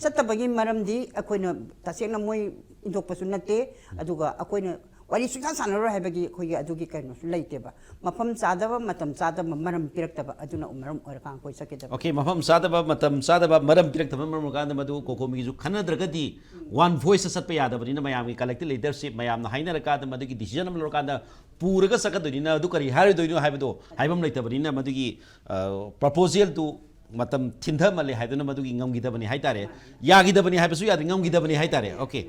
ꯆꯠꯇꯕꯒꯤ ꯃꯔꯝꯗꯤ ꯑꯩꯈꯣꯏꯅ ꯇꯁꯦꯡꯅ ꯃꯣꯏ ꯏꯟꯊꯣꯛꯄꯁꯨ ꯅꯠꯇꯦ, ꯑꯗꯨꯒ ꯑꯩꯈꯣꯏꯅ ꯋꯥꯔꯤ ꯁꯨꯡꯁꯥ ꯁꯥꯟꯅꯔꯣꯏ ꯍꯥꯏꯕꯒꯤ ꯑꯩꯈꯣꯏꯒꯤ ꯑꯗꯨꯒꯤ ꯀꯩꯅꯣꯁꯨ ꯂꯩꯇꯦꯕ꯫ ꯃꯐꯝ ꯆꯥꯗꯕ, ꯃꯇꯝ ꯆꯥꯗꯕ, ꯃꯔꯝ ꯄꯤꯔꯛꯇꯕ ꯑꯗꯨꯅ ꯃꯔꯝ ꯑꯣꯏꯔꯀꯥꯟꯗ ꯑꯩꯈꯣꯏ ꯆꯠꯈꯤꯗꯕ꯫ ꯑꯣꯀꯦ, ꯃꯐꯝ ꯆꯥꯗꯕ, ꯃꯇꯝ ꯆꯥꯗꯕ, ꯃꯔꯝ ꯄꯤꯔꯛꯇꯕ ꯃꯔꯝ ꯑꯣꯏꯔꯀꯥꯟꯗ ꯃꯗꯨ ꯀꯣꯀꯣꯃꯤꯒꯤꯁꯨ ꯈꯟꯅꯗ꯭ꯔꯒꯗꯤ ꯋꯥꯟ ꯚꯣꯏꯁꯇ ꯆꯠꯄ ꯌꯥꯗꯕꯅꯤꯅ, ꯃꯌꯥꯝꯒꯤ ꯀꯂꯦꯛꯇꯤꯚ ꯂꯤꯗꯔꯁꯤꯞ ꯃꯌꯥꯝꯅ ꯍꯥꯏꯅꯔꯀꯥꯟꯗ ꯃꯗꯨꯒꯤ ꯗꯤꯁꯤꯖꯟ ꯑꯃ ꯂꯧꯔꯀꯥꯟꯗ ꯄꯨꯔꯒ ꯆꯠꯀꯗꯣꯏꯅꯤꯅ ꯑꯗꯨ ꯀꯔꯤ ꯍꯥꯏꯔꯣꯏꯗꯣꯏꯅꯣ ꯍꯥꯏꯕꯗꯣ ꯍꯥꯏꯐꯝ ꯂꯩꯇꯕꯅꯤꯅ ꯃꯗꯨꯒꯤ ꯄ꯭ꯔꯄꯣꯖꯦꯜꯗꯨ ꯃꯇꯝ ꯊꯤꯟꯊꯃꯜꯂꯦ ꯍꯥꯏꯗꯨꯅ ꯃꯗꯨꯒꯤ ꯉꯝꯈꯤꯗꯕꯅꯤ ꯍꯥꯏꯇꯥꯔꯦ꯫ ꯌꯥꯈꯤꯗꯕꯅꯤ ꯍꯥꯏꯕꯁꯨ ꯌꯥꯗ꯭ꯔꯦ, ꯉꯝꯈꯤꯗꯕꯅꯤ ꯍꯥꯏꯇꯥꯔꯦ꯫ ꯑꯣꯀꯦ꯫